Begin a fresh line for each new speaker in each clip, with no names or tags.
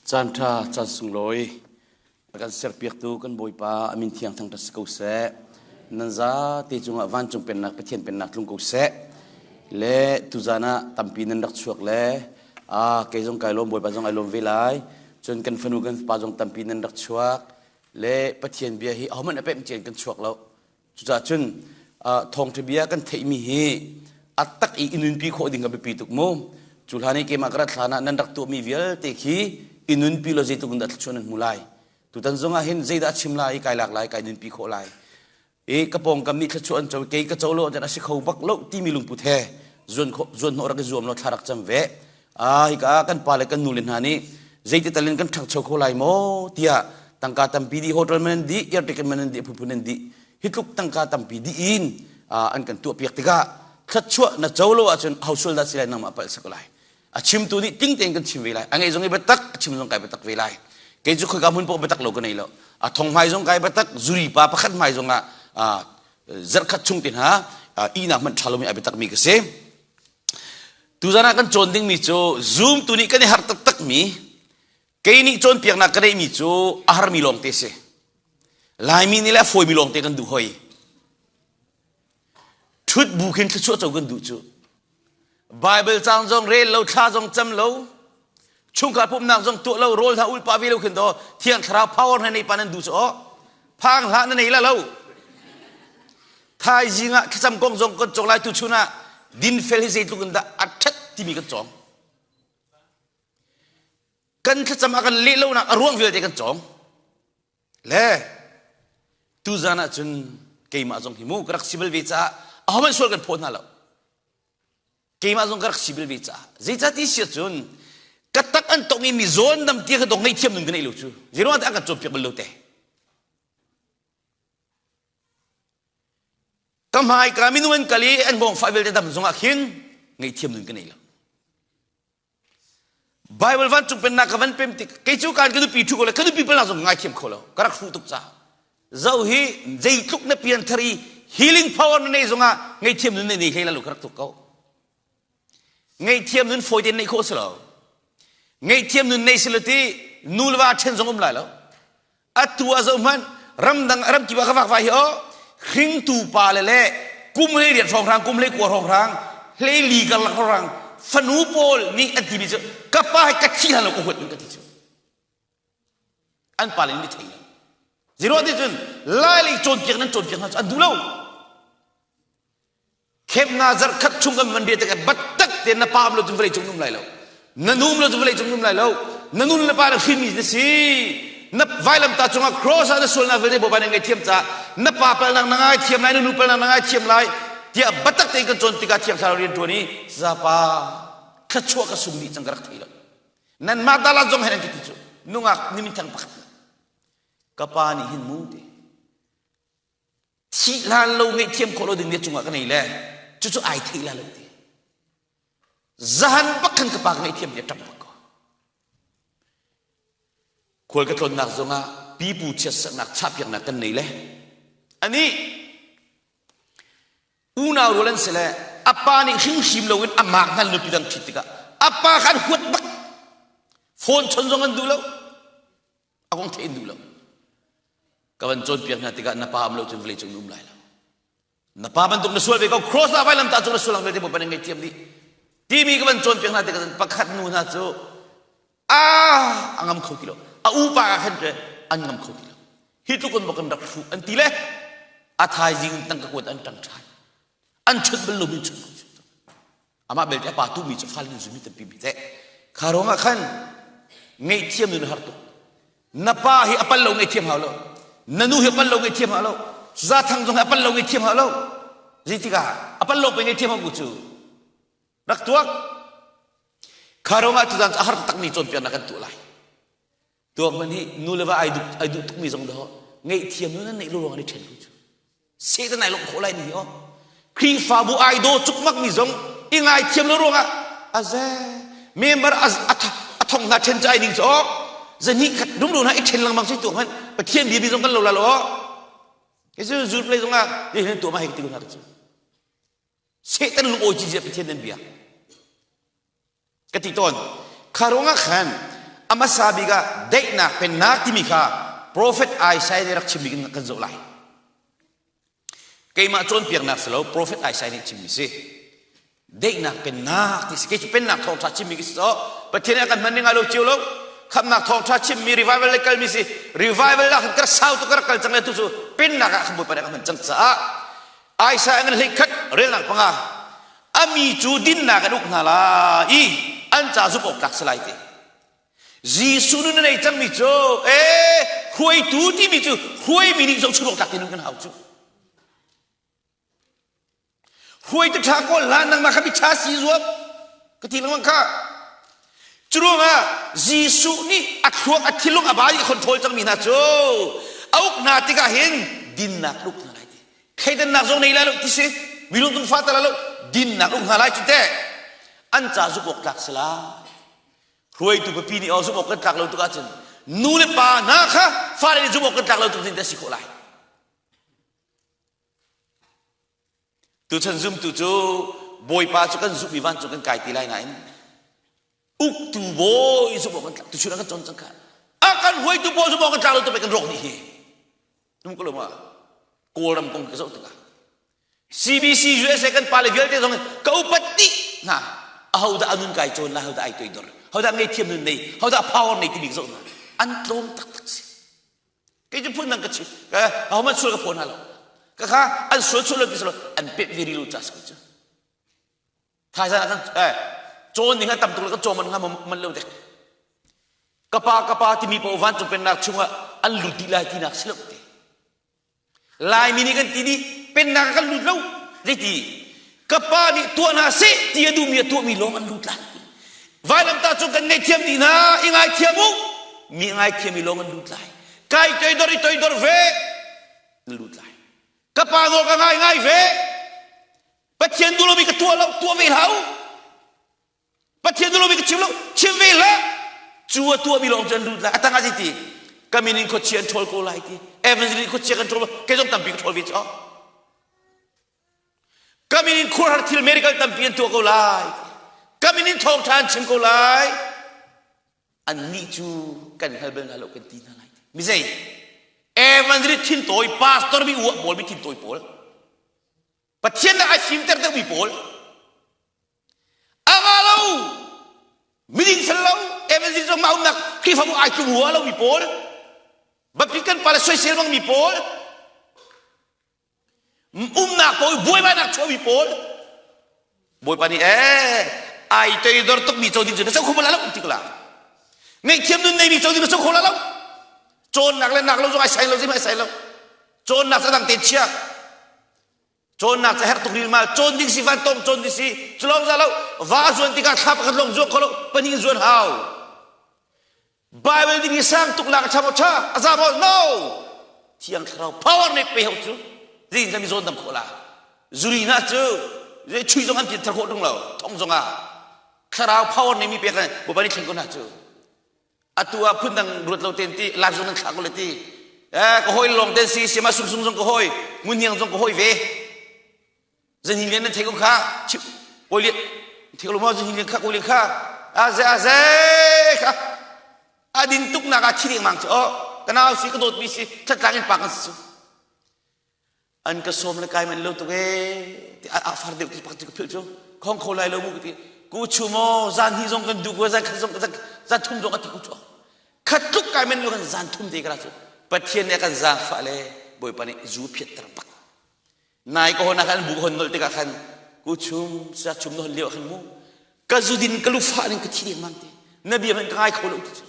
Caan ṭha, caan sunglawi a kan serpiaktu kan Bawipa a min thiang thangṭhat si ko seh. Nan zate cungah vancung pennak Pathian pennak tlung ko seh. Le tuzaan ah tampi nan rak chuak le ah kei zong kai lawm Bawipa zong ai lawm ve lai. Cun kan fanu kan fapa zong tampi nan rak chuak. Le Pathian bia hi ahohmanh a pemh cian kan chuak lo. Cucaah cun thawngṭha bia kan theihmi hi a tak i i nunpi khawh ding a biapi tuk mu. Cu hlan i keimah ka rat hlan ah nan rak tuahmi vialte khi i nunpi law zeitluk in dah thluachuah nan hmu lai. Tutan zong ah hin zeidah chim lai i kai lak lai, kai nunpi khawh lai. I ka pawngkam nih thluachuah an co, kei ka co lo ahcun a si kho bak lo timi lungput he zuan khawh zuan hnawh rak i zuam law thla rak cam ve. Ah hika ah kan pa le kan nu le hna nih zeiti tal in kan ṭhangcho kho lai maw tiah tangka tampi dih hotel man an dih air ticket man an dih phunphun an dih hi tluk tangka tampi dih in an kan tuahpiak tikah thluachuah na co lo ahcun hausual dah si lai nangmah palh si ko lai a chimtu nih ting tein kan chim ve lai a ngeih zong i biatak a chim zong kai biatak ve lai kei cu khoika hmun paoh biatak lo ka nei lo a thong hmai zong kai biatak zuri pa pakhat hmai zong ah zarhkhat chung te hna ihnak hmanh ṭha lomi a biatak mi ka si Tuzan ah kan cawn dingmi cu zumtu nih kan i har taktakmi kei nih cawnpiaknak ka neihmi cu a harmi lawngte si. Laimi nih le a fawimi lawngte kan duh hoi. Ṭhut bu khin thluachuah co kan duh cu. Bible cang zong rel lo, thla zong cam lo, chungkhar pumhnak zong tuah lo, rawl hna ul pah ve lo khin do thiang thlarau power hna nei pa nan duh cu aw. Phang hlah na nei la lo. Thaizing ah thlacam kong zong kan cawng lai tuchun ah dinfel hi zeitluk in dah a ṭhat timi kan cawng. Kan thlacam a kan leh lonak a ruang vialte kan cawng. Le tuzan ah cun keimah zong hi mu ka rak si bal ve caah ahohmanh sual kan phaw hna lo. Keimah zong ka rak si bal ve caah zeicah ti si cun ka tak an tong i mi zawn dam tia ka dong ngaihthiam nun ka neih lo cu. Zeiruang ah an kan cawnpiak bal lo te. Ka hmaika minung an kal i an ngawngfah vialte dam zongah khin ngaihthiam nun ka nei lo. Bible vancung pennak ka van pem tik kei cu kan ka nupi ṭhu ko le ka nupi palnak zong ngaithiam kho lo ka rak hruh tuk caah zo hi zeitluk na pian thar i healing power na nei zongah ngaihthiam nun na nei hlei la lo ka rak tuk ko ngaihthiam nun fawi tein neih khawh si lo ngaihthiam nun nei si lo ti nu le va ṭhen zong um lai lo atu ah zoh hmanh ramdang ramkip ah ka vakvai hi aw hringtu pa le le kum hlei riat hrawnghrang kum hlei kua hrawnghrang hlei li karlak hrawnghrang fanu pawl nih an timi cu ka pa hi ka thi hlan lo ka huat ka ti cu an pa le nih thei lo zero ti cun lai lei cawnpiak nan cawnpiak hna cu an duh lo Khemna zarhkhat chung kan van bia tik battak te na pa lo cun vawlei cung num lai lo. Na num lo cun vawlei cung num lai lo. Na nun le pa na hrinmi na si. Na vailamta cungah cross ah na sualnak vialte Bawipa nih ngaihthiam caah na pa palnak na ngaithiam lai na nu palnak na ngaithiam lai tiah batak tein kan cawn tikah thiang thlarau rian ṭuan i zapa thluachuah ka sung dih cang ka rak thei lo. Nanmah dala zong hen an ka ti cu nungak nimin thang pakhat ka pa nih hin mu ti thih hlan lo ngaihthiam khawh lo ding bia cungah ka nei le cucu ai thei la lo ti zahan bak khan ka pa ka ngaihthiam ti a ṭap bak ko khual ka tlawnnak zongah pipu chiatserhnak chahpiaknak kan nei le ani unau rual an si le a pa nih hrimhrim loin a maak hna nupi dang ṭhit tikah a pa kha an huat bak phone chon zong an duh lo a kong theih an duh lo ka van cawnpiak hna tikah na pa um lo cun vawlei cung na um lai lo na pa bantuk na sual ve ko cross ah vailam ta cung na sual ang vialte Bawipa nih ngaihthiam dih timi ka van cawnpiak hna tikah pakhat nu hna cu a a ngam kho ti lo a upa ah khan cu an ngam kho ti lo hi tluk in bak an rak hruh an ti le a thaizing tangka kuat an ṭang ṭhan an chut bal lomi chut amah belte a pa tumi cu fal in zumi tampi mi te kha ruangah khan ngaihthiam nun har tuk na pa hi a pal lo ngaihthiam hau lo na nu hi a pal lo ngaihthiam hau lo za thang zong hi a pal lo ngaihthiam hau lo zeitikah a pal lo pe ngaihthiam hau ku cu rak tuak kha ruangah tuzan a har takmi cawnpiaknak kan tuah lai tuak man hi nu le va ai duh ai duh tukmi zong daw ngaihthiam nu nan neih lo ruang an i ṭhen ku cu Satan ai lawmh khawh lai ni oh. Khrihfabu ai daw cukmak mi zong i ngaithiam lo ruangah aze member a thong hna ṭhen cu ai ding cu oh. Zahnih khat rumro hna i ṭhen lengmang si tu hmanh Pathian bia bi zong kan lo la lo oh. Hi cu zul play zong ah hin tuah ma hei ti hna cu. Satan lung awi ci Pathian nan bia. Ka ti tawn. Kha ruangah khan A hmasa bik ah daihnak pennak timi kha Prophet Isaiah nih rak chimmi kan zoh lai. Keimah cawnpiaknak si lo, Prophet Isaiah nih chimmi si. Daihnak pennak ti si. Kei cu pennak thawngṭha chimmi ka si so. Pathian nih a kan hman ning lo cio lo. Khamnak thawngṭha chimmi revival le kalmi si. Revival ah khan ka sau tu ka rak kal cang le tu cu pennak ah khan Bawipa nih a kan hman cang caah Isaiah ngan hlei khat relnak panga a mi cu dinnak an uk hna lai i an ca zumh awk tlak si lai ti. Jesuh nun a nei cangmi cu ee hruaitu timi cu hruaimi nih zohchun awk tlak ti nun kan hau cu. Hruaitu ṭha kawl hlah nangmah kha miṭha si zuam ka ti lengmang kha. Curuangah Jesuh nih a thluak a thilung a body a control cangmi hna cu a uk hna tikah hin dinnak uk hna lai ti. Thleidannak zong nei lai lo ti si. Minung tung fa ta lai lo dinnak uk hna lai cu teh. An ca zumh awk tlak si lai. Hruaitu papi nih aw zumh awk kan tlak lo tuk ahcun nu le pa hna kha fale nih zumh awk kan tlak lo tuk tin si khawh lai. Tuchan zumtu cu Bawipa cu kan zumh i vancung kan kai ti lai nain uktu bawi zumh awk kan tlak tuchun ah kan cawn cang kha. A kan hruaitu pawl zumh awk kan tlak lo tuk kan rawk dih hi. Tum ko lo ma Kawlram kong ka zoh tikah CBC USA kan pale vialte zong ka upat dih hna. Ahodah a nun kai cawn lai, hodah ai toidor, hodah ngei nun nei, hodah power nei timi zoh hna. An tlawm taktak si. Kei cu phun dang ka chim. Ahohmanh sual ka phaw hna lo. Ka kha an sual sual lo ti lo an pet ve lo ca si cu. Thaizan ah kan eh cawn ding a tam tuk le kan caw man hnga man lo dek. Ka pa ka pa timi paoh vancung pennak chungah an lut dih lai tinak si lo te. Laimi nih kan ti dih pennak ah kan lut lo. Zeiti? Ka pa nih tuah hna seh ti a duhmi a tuahmi lawng an lut lai. Vailamtah cu kan ngaihthiam dih hna, i ngaithiam u. Mi ngaithiam i lawng an lut lai. Kai toidor i toidor ve, na lut lai. Ka pa nawl ka ngai ngai ve. Pathian duh lomi ka tuah lo, tuah ve hlah u. Pathian duh lomi ka chim lo, chim ve hlah. Cu a tuahmi lawng cu an lut lai. A tang ah ti ka min in khuachia an ṭhawl ko lai ti. Evangelist khuachia kan ṭhawl, kei zong tampi ka ṭhawl ve cu. Ka min in khuahar thil miracle tampi an tuah ko lai. Ka min in thawngṭha an chim ko lai. Annih cu kan hngal bal hna lo kan ti hna lai. Mizei? Evangelist thintawi, pastor mi uah pawl, mi thintawi pawl. Pathian nih ai fimter deuhmi pawl. A nga lo miding fel lo evangelist zong mah umnak Khrihfabu ai tlung hua lomi pawl Baptist kan pale soisel bangmi pawl umnak pawl buaibainak chuahmi pawl Bawipa nih ee ai toidor tukmi co ding cu na co kho bal lo ti ko la ngaihthiam nun neimi co ding na co kho la lo cawnnak le nak lo zong ai sai lo zim ai sai lo cawnnak ca dang te chia Cawnnak ca herh tuk rilmal cawn ding si van tong cawn ding si culong za lo va zuan tikah thla pakhat lawng zuan kho lo pahnih zuan hau Bible ding hi sang tuk lak tha maw tha a za maw no thiang thlarau power nih pe ho cu zin kan mi zawn dam khawh la zuri hna cu zei chui zong an pian thar khawh tung lo thong zong ah thlarau power nih mi pek bawipa nih thleng ko hna cu atu ah phundang ruat lo ten ti live zong nan thlah ko le ti eh ka hawi lawng ten si sima sung sung zong ka hawi ngun hiang zong ka hawi ve zan hin nan thei ko kha chip koi lian thei ko mo zan hin kha koi lian kha a ze a ze kha a din tuk nak a thi ding mang chu oh ka nau si ka dawt mi si tlatlang in pa kan si an ka sawm le kai man lo tuk ee a far deuh ti pakhat cu ka philh cu khong kho lai lo mu ka ti ku chu maw zan hi zong kan duh ko zan khat zong zan thum zong a ti ku chu khat tluk kai men lo kan zan thum te ka cu pathian nih a kan zaangfah le bawipa nih zu phiat ter bak nai ka hon ah khan bu hon nol tikah khan ku chum sa chum na hon lio khan mu ka zudin ka lufa ning ka thi ding mang ti na bia man ka ngai kho lo ti cu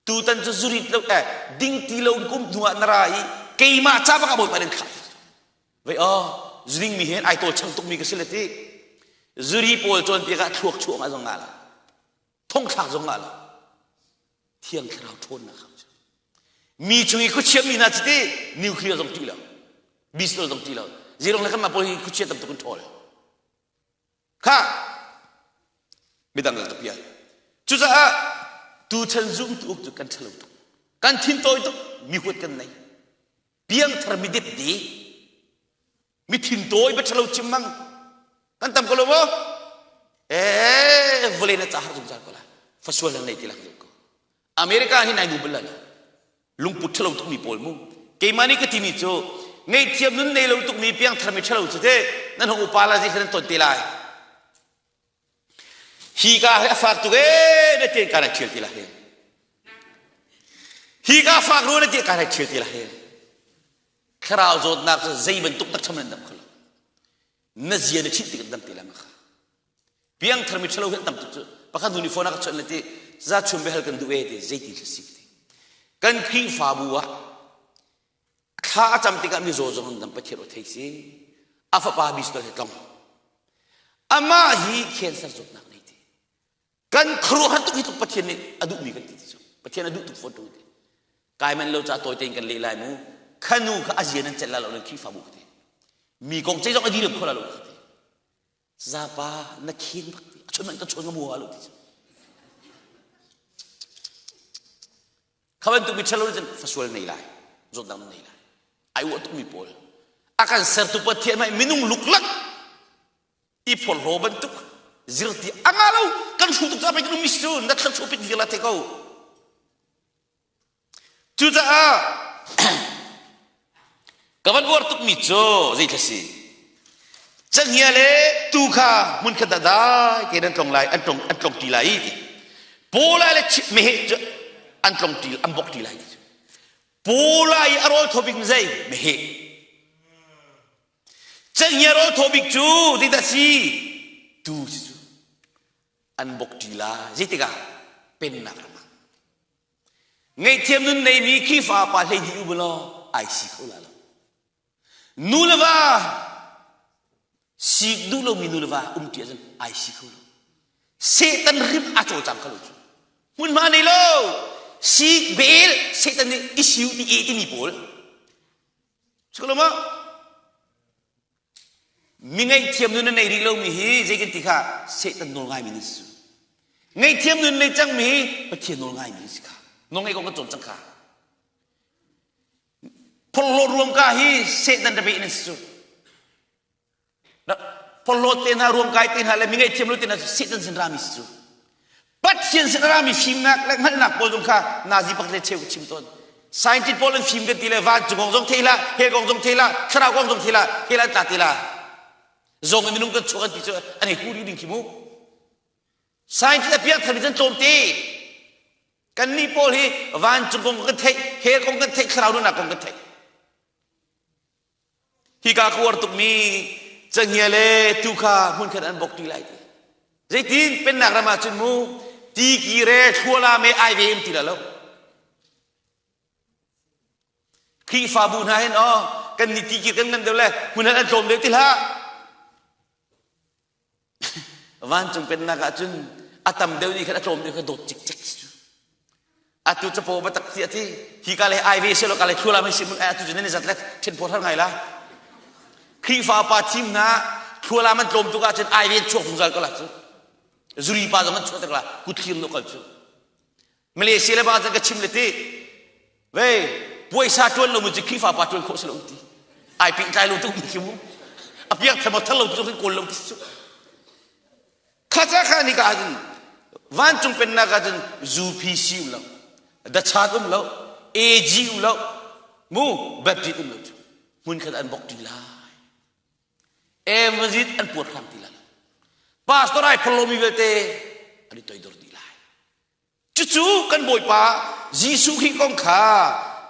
Tutan cu zurit lo eh ding ti lo kum hnu ah na ra i keimah ca bak ah Bawipa nan thlah. Vei aw zuning mi hen ai tawl chang tuk mi ka si le ti. Zuri pawl cawnpiak ah thluak chuah ngah zong ngah la. Thongthlak zong ngah la. Thiang thlarau ṭhawnnak kha cu. Mi chung i khuachia mi hna cu ti nuclear zong ṭih lo. Missile zong ṭih lo. Zirong le kanmah pawl hi khuachia tam tuk in ṭhawl. Kha midang ka pial. Cucaah tuchan zumtu uk cu kan ṭhalo tuk. Kan thintawi tuk, mi huat kan nei. Piangthar mi depde, mi thintawi ba ṭhalo chim mang. Kan tam ko lo maw? Eh, vawlei na ca har zungzal ko la. Fasual nan nei ti lak ko. America hi nai nu bal lo. Lungput ṭhalo tukmi pawl mu. Keimah nih ka timi cu ngaihthiam nun nei lo tukmi piangthar mi ṭhalo cu te nan hong upa la zei nan ton te lai. Hi ka hi a fak tuk ee na ti ka rak ṭhial ti lai. Hi ka fak ru na ti ka rak ṭhial ti lai. Thlarau zawtnak cu zei bantuk tak ṭham nan dam kho lo. Na zia na ṭhit tik dam te lai ma kha. Piangthar mi ṭhalo hi an tam tuk cu. Pakhat nu nih phone a ka chawnh le ti za chum behal kan duh e ti zeiti thil si ti. Kan Khrihfabu ah thla a cam tikah mizaw zong an dam Pathian aw thei si. A fapa bistol he tlong. Amah hi cancer zawtnak nei ti. Kan khuaruahhar tuk hi tuk Pathian nih a duhmi kan ti ti cu. Pathian a duh tuk fawn ṭung ti. Kai man lo ca tawi tein kan leh lai mu. Khanu kha a zia nan celh la lo nan Khrihfabu ka ti. Mi kong cei zong a diriam kho la lo ka ti. Zapa na khin bak ti. A chun man ka chun nga mua lo ti cu. Kha bantuk mi ṭhalo nih cun fasual nei lai, zawtnak nei lai. Ai uah tukmi pawl. A kan sertu Pathian hmai minung luklak i phorhlaw bantuk zirti a nga lo kan hru tuk caah pei kan um mi si cu na thlarchuah pit vial a the ko. Cucaah ka van uar tukmi cu zeithla si canghngia le tuu kha hmunkhat ah dai tein an tlong lai an tlong an tlong ṭi lai ti pawlai le meheh cu an tlong ṭi an bok ṭi lai ti pawlai i a rawl thaw bik zei meheh canghngia rawl thaw bik cu zeidah si tuu si cu an bok ṭi lai zeitikah pennak ram ah Ngaihthiam nun neimi Khrihfa pa 12 u law ai si kho la lo. Nu le va sik duh lomi nu le va um ṭi ahcun ai si kho lo. Satan rim a cawlcang kho lo cu. Hmunhma nei lo. Sik bel Satan nih i siu ti e timi pawl. Sik lo ma? Mi ngaihthiam nun a nei rih lomi hi zei kan ti kha Satan nawl ngaimi nan si. Ngaihthiam nun nei cangmi hi Pathian nawl ngaimi nan si kha. Nawl ngaih kong kan cawn cang kha. Phorhlawt ruamka hi Satan rabeh nan si cu. Phorhlawt te hna ruamkai te hna le mi ngaihthiam lo te hna Satan sin rami si cu. Pathian sin a rami fimnak le hngalhnak pawl zong kha nazi pakhat le cheu ka chim tawn. Scientist pawl an fim kan ti le vancung kong zong thei hlah, hell kong zong thei hlah, thlarau kong zong thei hlah, hell an tla ti la. Zong in minung kan chuak an ti cu an hei hu ding khi mu. Scientist a piang tharmi can tlawm te. Kan nih pawl hi vancung kong kan theih, hell kong kan theih, thlarau nunnak kong kan theih. Hika ka uar tukmi canghngia le tuu kha hmunkhat an bok ṭi lai ti. Zeitin pennak ram ah cun mu tiki re thluala me ai ve um ti la lo. Khrihfabu hna hin aw kan ni tikir kan ngan deuh le hmun an tlawm deuh ti hlah. Vancung pennak ah cun a tam deuh nih khan a tlawm deuh kha dawt cikcek si cu. Atu capo ba tak ti ati hi ka le ai ve se lo ka le thula mai sim atu cu nan zat le then phor har ngai la. Khrihfa pa thim na thula man tlawm tuk ahcun ai ve chuak zungzal ko la cu. Zuri pa zong an chuak tek la kut thlir no kal cu. Malaysia le ba ka chim le ti vei puaisa tuan lo mu ci Khrihfa pa tuan khawh si lo ti ai pi tlai lo tuk mi khi mu a piak tham thal lo tu kan kawl lo ti cu kha cha kha ni ka cun vancung pennak ah cun UPC um lo the chat um lo AG um lo mu Baptist um lo cu hmun khat an bok ti lai Evangelist an puar hram ti lai pastor ai phol lomi vialte an i toidor dih lai Cucu kan Bawipa Jesuh Khrih kong kha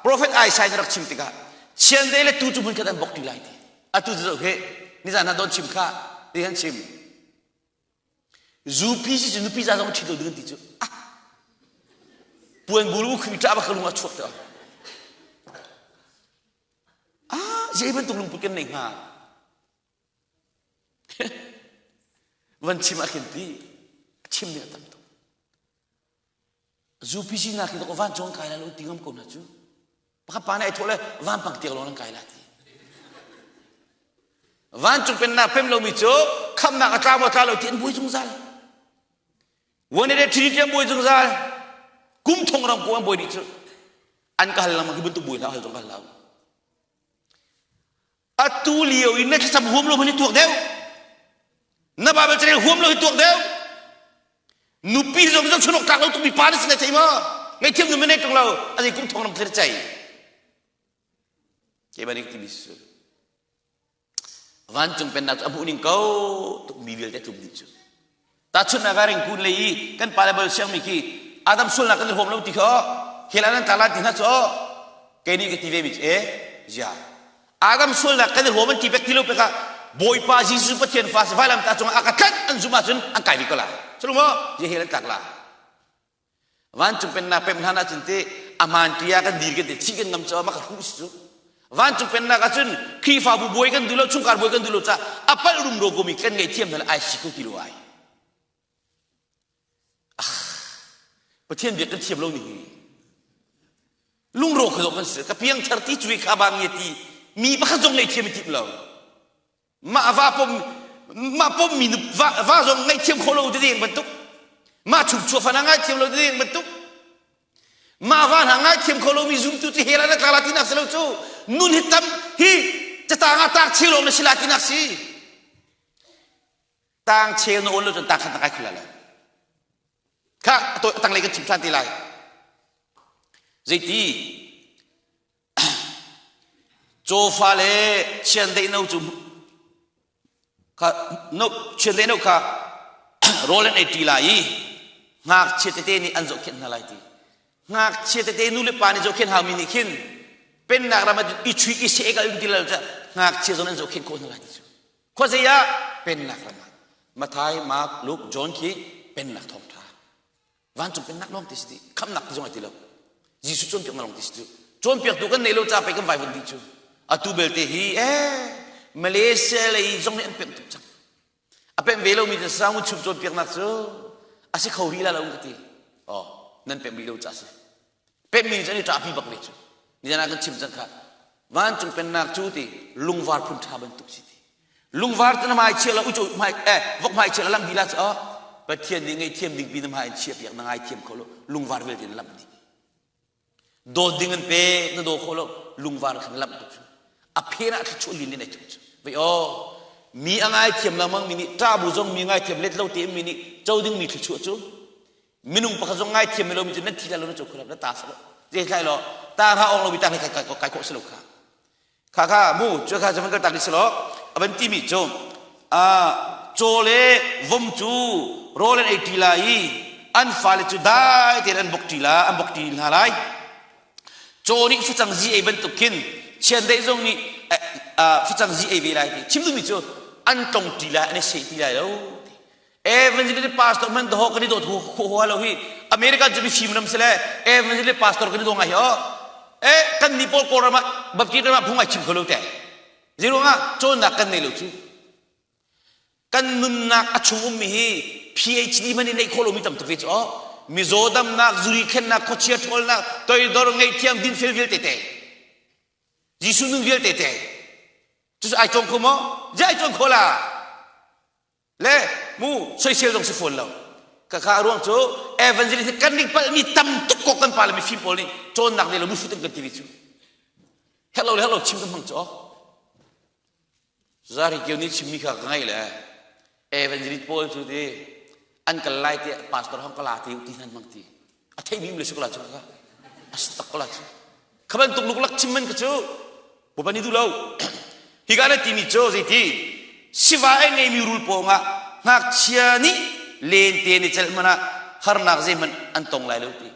profet Isaiah nih rak chim tikah chiandei le tuu cu hmunkhat an bok ṭi lai ti. Atu cu zoh hih, nizan hna don chim kha ti han chim. Zupi si cu nupi za zong ṭhit lo ding an ti cu. Ah! Puan bul u khui ṭah bak ka lung a chuak te. Ah, zei bantuk lungput kan nei hnga? Van chim ah khin ti chim ding a tam tuk. Zupi sinak hi vancung kai lai lo ti ngam ko hna cu. Pakhat pa nih ai thawh le vampang tiang lawng nan kai la ti. Vancung pennak pem lomi cu khamnak a tla maw tla lo ti an buai zungzal. One le Trinity an buai zungzal. Kum thong ram ko an buai dih cu. An ka hal lengmang hi bantuk buai hlah hal zong ka hal lo. Atu lio in na thlacam huam lo hi tuak deuh. Na Bible carel huam lo hi tuak deuh. Nupi zong zong chunok tlak lo tukmi pa na si na thei maw? Ngaihthiam nun nei ṭung lo a zei kum thong ram thlir cei. Keimah nih timi su. Vancung pennak cu a hmuh ning ko tuk mi vialte tlum dih cu. Tahchunhnak ah ringkun lei i kan pale bal siangmi khi Adam sualnak kan i hrawm lo ti kha hell ah nan tla lai ti hna cu kei nih ka ti ve mi cu e zia Adam sualnak kan i hrawm an ti pek ti lo pek ah Bawipa Jesuh Pathian fa si vailam ta cungah a ka tlanh an zumh ahcun an kai ve ko lai. Cu maw? Hell an tlak la. Vancung pennak pem hlan ahcun ti aman tia kan dir kan ti thi kan ngam cu ma ka hruh si cu. Vancung pennak ahcun Khrihfabu buai kan duh lo chungkhar buai kan duh lo ca a palh rumro ko mi kan ngaihthiam hna ai si ko ti lo ai. Ah, Pathian biak kan thiam lo ni hi. Lungro kha kan si ka piang thar ti cui kha ba nge ti mi pakhat zong ngaihthiam i tim lo. Mah va pom mah pommi nu va, va zong ngaihthiam kho lo ding bantuk mah chungchuah fa na ngaithiam lo ding bantuk mah va hna ngaithiam kho lomi zumtu cu hell ah na tla la tinak si lo cu nun hi tam hi catang ah tak cheu lawng na si la tinak si tang cheu na awl lo cun tang khat na kai kho la lo kha a tanglei kan chim ṭhan ti lai zeiti Cawfa le chiandeih no cu kha no chiandeih no kha rawl an ei ṭi lai i ngakchia tete nih an zohkhenh hna lai ti. Ngakchia tete nu le pa nih zohkhenh haumi nih khin pennak ram ah i chuih i seh kal ti lo ca ngakchia zong an zohkhenh khawh hna lai ti cu. Khuazei ah pennak ram ah Mathai, Mark, Luke, John khi pennak thawngṭha. Vancung pennak lawng ti si ti khamnak ti zong ai ti lo Jesuh cawnpiaknak lawng ti si cu cawnpiaktu kan nei lo ca pei kan vaivun dih cu atu belte hi eh Malaysia lei zong nih an pemh tuk cang a pemh ve lomi cu sangun chum cawnpiaknak cu a si kho rih la lo ka ti oh nan pemh rih lo ca si pemhmi cu an i ṭahpi bak ve cu nizan ah kan chim cang kha vancung pennak cu ti lungvar phun ṭha bantuk si ti Lungvar cu na hmai chia lo ucu hmai eh vok hmai chia lam dila cu Pathian nih ngaihthiam ding pi na hmai in chia piak na ngai thiam kho lo lungvar vialte na lamh dih dawt ding an pe na daw kho lo lungvar khan lamh tu cu a phen ah thluachuah lin in ai tuk cu vei aw mi a ngai thiam lengmang mi nih ṭah bu zong mi ngai thiam let lo te mi nih co ding mi thluachuah cu minung pakhat zong ngai thiam lo mi cu nan thi la lo na co kho lo na ta sa lo zei thlai lo ta ha ong lo mi ta kai kai kai khawh si lo kha Kha kha mu cu kha cu van kal tak ni selaw a van timi cu caw le vom cu rawl an ei ṭi lai i an fale cu dai tein an bok ṭi la an bok ṭi hna lai. Caw nih facang zi ei bantuk khin chiandeih zong nih facang zi ei ve lai ti chim duhmi cu an tlong ṭi lai an i seh ti lai lo. Evangelist pastor man doho kan i dawt hu hu lo hi America cu mifim ram si le evangelist pastor kan i daw ngai hi o eh kan ni pawl kawlram ah Baptist ram ah phung ai chim kho lo te zeiruangah cawnnak kan nei lo cu kan nunnak a chung ummi hi PhD man in neih khawh lomi tam tuk ve cu o mizaw damnak zuri khennak khuachia ṭhawlnak toidor ngaihthiam dinfel vialte te Jesuh nun vialte te cucu ai cawng kho maw zei ai cawng kho la Le mu soisel zong si fawn lo. Ka kha a ruang cu evangelist kan ning palhmi tam tuk ko kan pa le mifim pawl nih cawnnak nei lo mifut an kan ti ve cu. Herh lo le herh lo chim kan hmang cu. Zari kio nih chimmi kha ka ngaih le evangelist pawl cu ti an kal lai ti pastor hong kala ti ti hnan hmang ti. A theimi um le si ko la cu ka. A si tak ko la cu. Kha bantuk luklak chim man ka cu Bawipa nih duh lo. Hika na timi cu zeiti sivai a ngeimi rul pawngah ngakchia nih lente ni celh hmanh ah harnak zeihmanh an tong lai lo ti.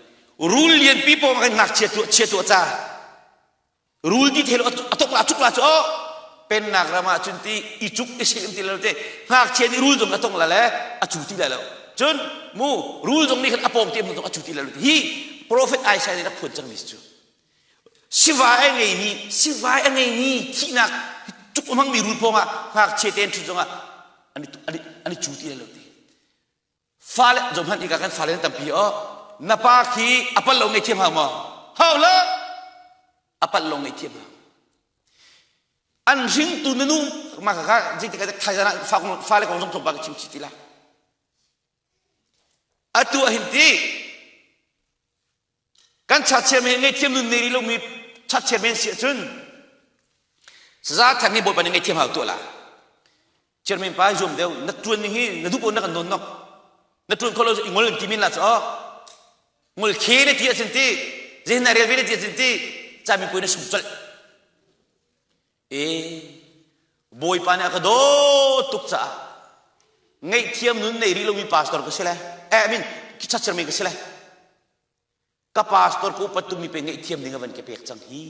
Rul lianpi pawngah khan ngakchia tuah chia tuah ca. Rul ti thelo a tok la cuk la cu oh pennak ram ah cun ti i cuk i sem ti lo te ngakchia nih rul zong a tong la le a cu ti lai lo. Cun mu rul zong nih khan a pawng te zong a cu ti lai lo ti. Hi prophet Isaiah nih rak phuan cangmi cu. Sivai a ngeimi sivai a ngeimi thihnak tuk a hmangmi rul pawng ah ngakchia te an ṭhut zongah an i, an i cu ti lo ti. Fale zong hmanh ika kan fale nan tampi oh na pa khi a pal lo ngei thiam hau maw? Hau lo. A pal lo ngei thiam hau. An hringtu na nu mah kha zeitik ah thaizan ah fale kong zong tlawmpal ka chim chih ti lai. Atu ah hin ti Kan chatchiam hi ngaihthiam nun nei rih lomi chatchiam men si ahcun saza thang hi Bawipa nih ngaihthiam hau tuah la. Chairman pa zuam deuh na tuan ning hi na duh na kan nawn nok. Na tuan kho lo i ngol ti min la cu. Ngul khe na ti ahcun ti zeihin na rel ve na ti ahcun ti camipuai na sung colh. E Bawipa nih a ka dawt tuk caah ngaihthiam nun nei rih lomi pastor ka si le eh I mean chacermi ka si le ka pastor ka upat tukmi pe ngaihthiam ding a van ka pek cang hi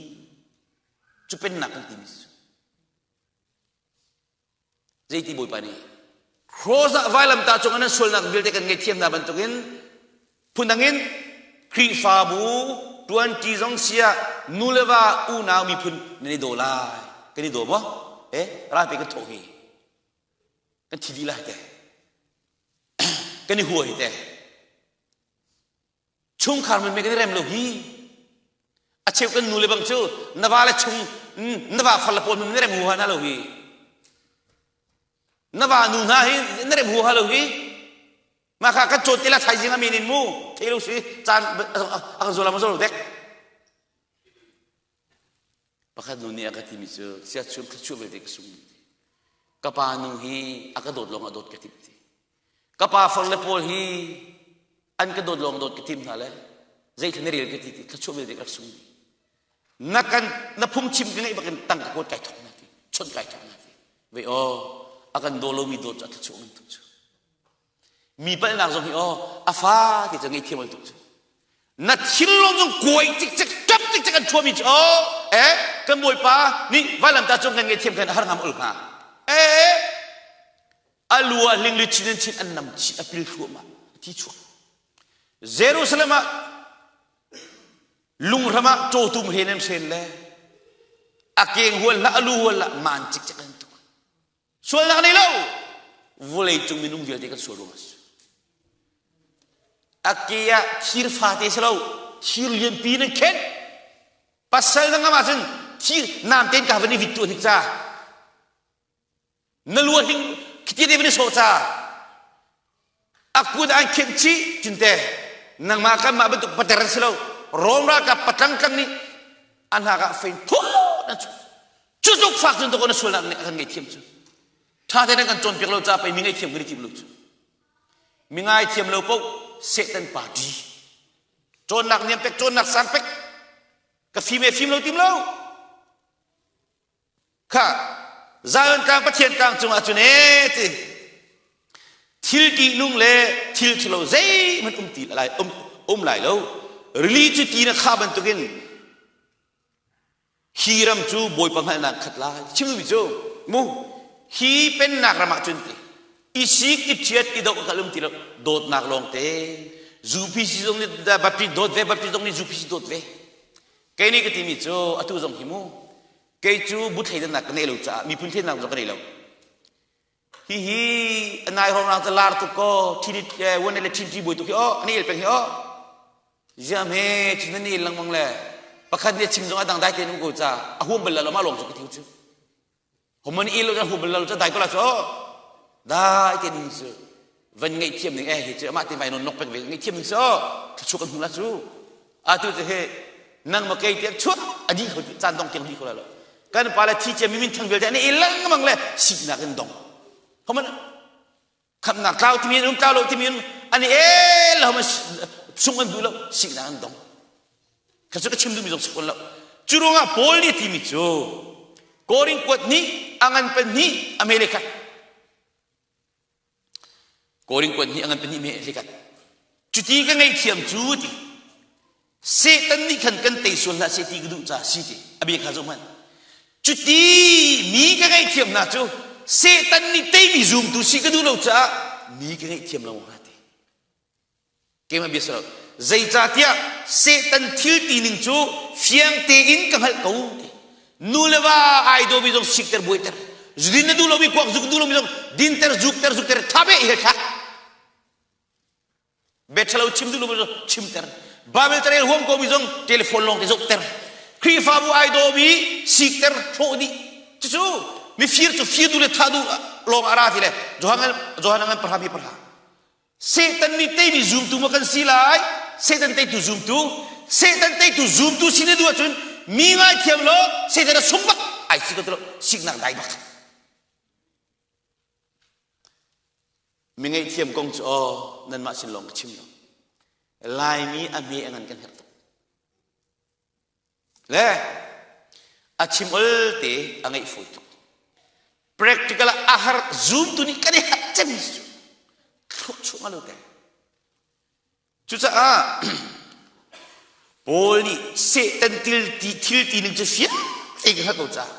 cu pennak kan timi cu zeiti Bawipa nih cross ah vailamtah cung an sualnak vialte kan ngaihthiam hna bantukin phundang in Khrihfabu tuanṭi zong siah nu le va unau miphun nan i daw lai kan i daw maw eh ralpe kan thawh hi kan thi dih lai te kan i hua hi te Chungkhar men kan i rem lo hi. A cheu kan nu le bang cu na va le chung na va far le pawl na rem huha na lo hi. Na va nu hna hi na rem huha lo hi. Mah kha kan cawn te la thaizing a men in mu thei lo si caan a kan zual ma zual dek. Pakhat nu nih a ka timi cu siachun thluachuah vialte ka sung. Ka pa nu hi a ka dawt lawng a dawt ka timh ti. Ka pa far le pawl hi an ka dawt lawng dawt ka tim hna le zeithla na rel ka ti ti thluachuah vialte ka rak sung. Na kan na phungchim ka ngeih bakin tang ka kawt kai thok na ti chawnh kai thok na ti. Vei aw a kan daw lomi dawt cu a thluachuah ngan tuk cu. Mi palhnak zong hi aw a fa ti cu ngeihthiam ol tuk cu. Na thinlung zong kuai cikcek ṭap cikcek an chuahmi cu aw eh kan bawipa nih vailamtah cung kan ngeihthiam khan a har ngam ol hnga. Eh a lu ah lingli chin in chin an nam chih a pil thluahmah a thi chuak Jerusalem ah lunghram ah cawtum he nan hren le a keng hual hlah a lu hual hlah maan cikcek an tuk sualnak nei lo vulei cung minung vialte kan sual ruang a si a ke ah thir fate si lo thir lianpi nan khenh pasal na ngam ahcun thir nam tein ka van i vit tu hnik ca Na lu hling khiti te van i sawh ca. A kut an khenh chih cunte nangmah kanmah bantuk pater an si lo. Rom ralkap patlang tlang nih an hak ah fein phut an chuah. Cu tluk fak cun na sualnak nih a kan ngaihthiam cu. Ṭha tein an kan cawnpiak lo ca pei mi ngaihthiam kan i tim lo cu. Mi ngaithiam lo paoh Satan party. Cawnnak niam pek, cawnnak sang pek. Ka fim e fim lo tim lo. Kha Zion tlang Pathian tlang cungah cun ee ti thil ṭihnung le thil ṭhalo zeihmanh um ti lai um, um lai lo rili cu ti na kha bantukin hi ram cu Bawipa hngalhnak khat lai chim duhmi cu mu hi pennak ram ah cun ti i sik i ṭhiat i doh kal um ti lo dawtnak lawng te ZUPC zong nih Baptist dawt ve Baptist zong nih ZUPC dawt ve Kei nih ka timi cu atu zong hi mu kei cu bu thleidannak ka neih lo caah miphun thleidannak zong ka nei lo. Hihi anai hrawng ca lar tuk ko thini wan le thin bawi tuk hi oh ani el peng hi oh ziam he chin ani el lengmang le pakhat nih chim zong a dang dai te um ko ca a huam bal lo ma lawng cu ka thiu cu Homan i lo hu bal lo dai ko la cho dai te ning cu van ngeih thiam ning eh hi cu amah te vai non nok pek ve ngeih thiam ning so thluchuk an hmu la cu atu cu he nang ma kei tiang chuak adi kho caan dong tiang di kho la lo kan pa le thi cia mi min thang vialte an i lengmang le siknak in dong homan khamnak tlau timi an um tlau lo timi an i el lo sung an duh lo siknak an dong kha cu ka chim duhmi zong si fawn lo cu ruangah Paul nih timi cu Korin kuat nih a ngan pahnih a mele khat Korin kuat nih a ngan pahnih me khat cuti ka ngaihthiam cu ti Satan nih khan kan tei sual hlah seh ti ka duh caah si ti a bia kha zoh hmanh. Cuti mi ka ngaihthiam hna cu Satan nih teimi zumtu si ka duh lo caah mi ka ngaihthiam lo hnga ti. Keimah bia si lo. Zeicahtiah Satan thil ti ning cu fiang tein ka hngalh ko ti. Nu le va ai dawmi zong sikter buaiter. Zudin na duh lomi kuak zuk duh lomi zong dinter zukter zukter tha be he thlak. Bia ṭhalo chim duh lo chimter. Bible carel huam komi zong telephone lawng te zohter. Khrihfabu ai dawmi sikter hrawh dih. Cucu mifir cu fir duh le thah duh lawng a ra ti le Johan Johan ngan pahra mi pahra. Satan nih teimi zumtu ma kan si lai? Satan teitu zumtu. Satan teitu zumtu si na duh ahcun mi ngaithiam law Satan a sung bak ai si ko ti lo siknak dai bak. Mi ngaihthiam kong cu aw nanmah sin lawng ka chim lo. Laimi a hme a ngan kan herh tuk. Le a chim ol te a ngeih fawi tuk. Practical ah a har zoom tu nih kan i harh cem cu thluak chung a lo te. Cucaah Paul nih Satan til ti thil ti ning cu fiang tein ka hngalh ko caah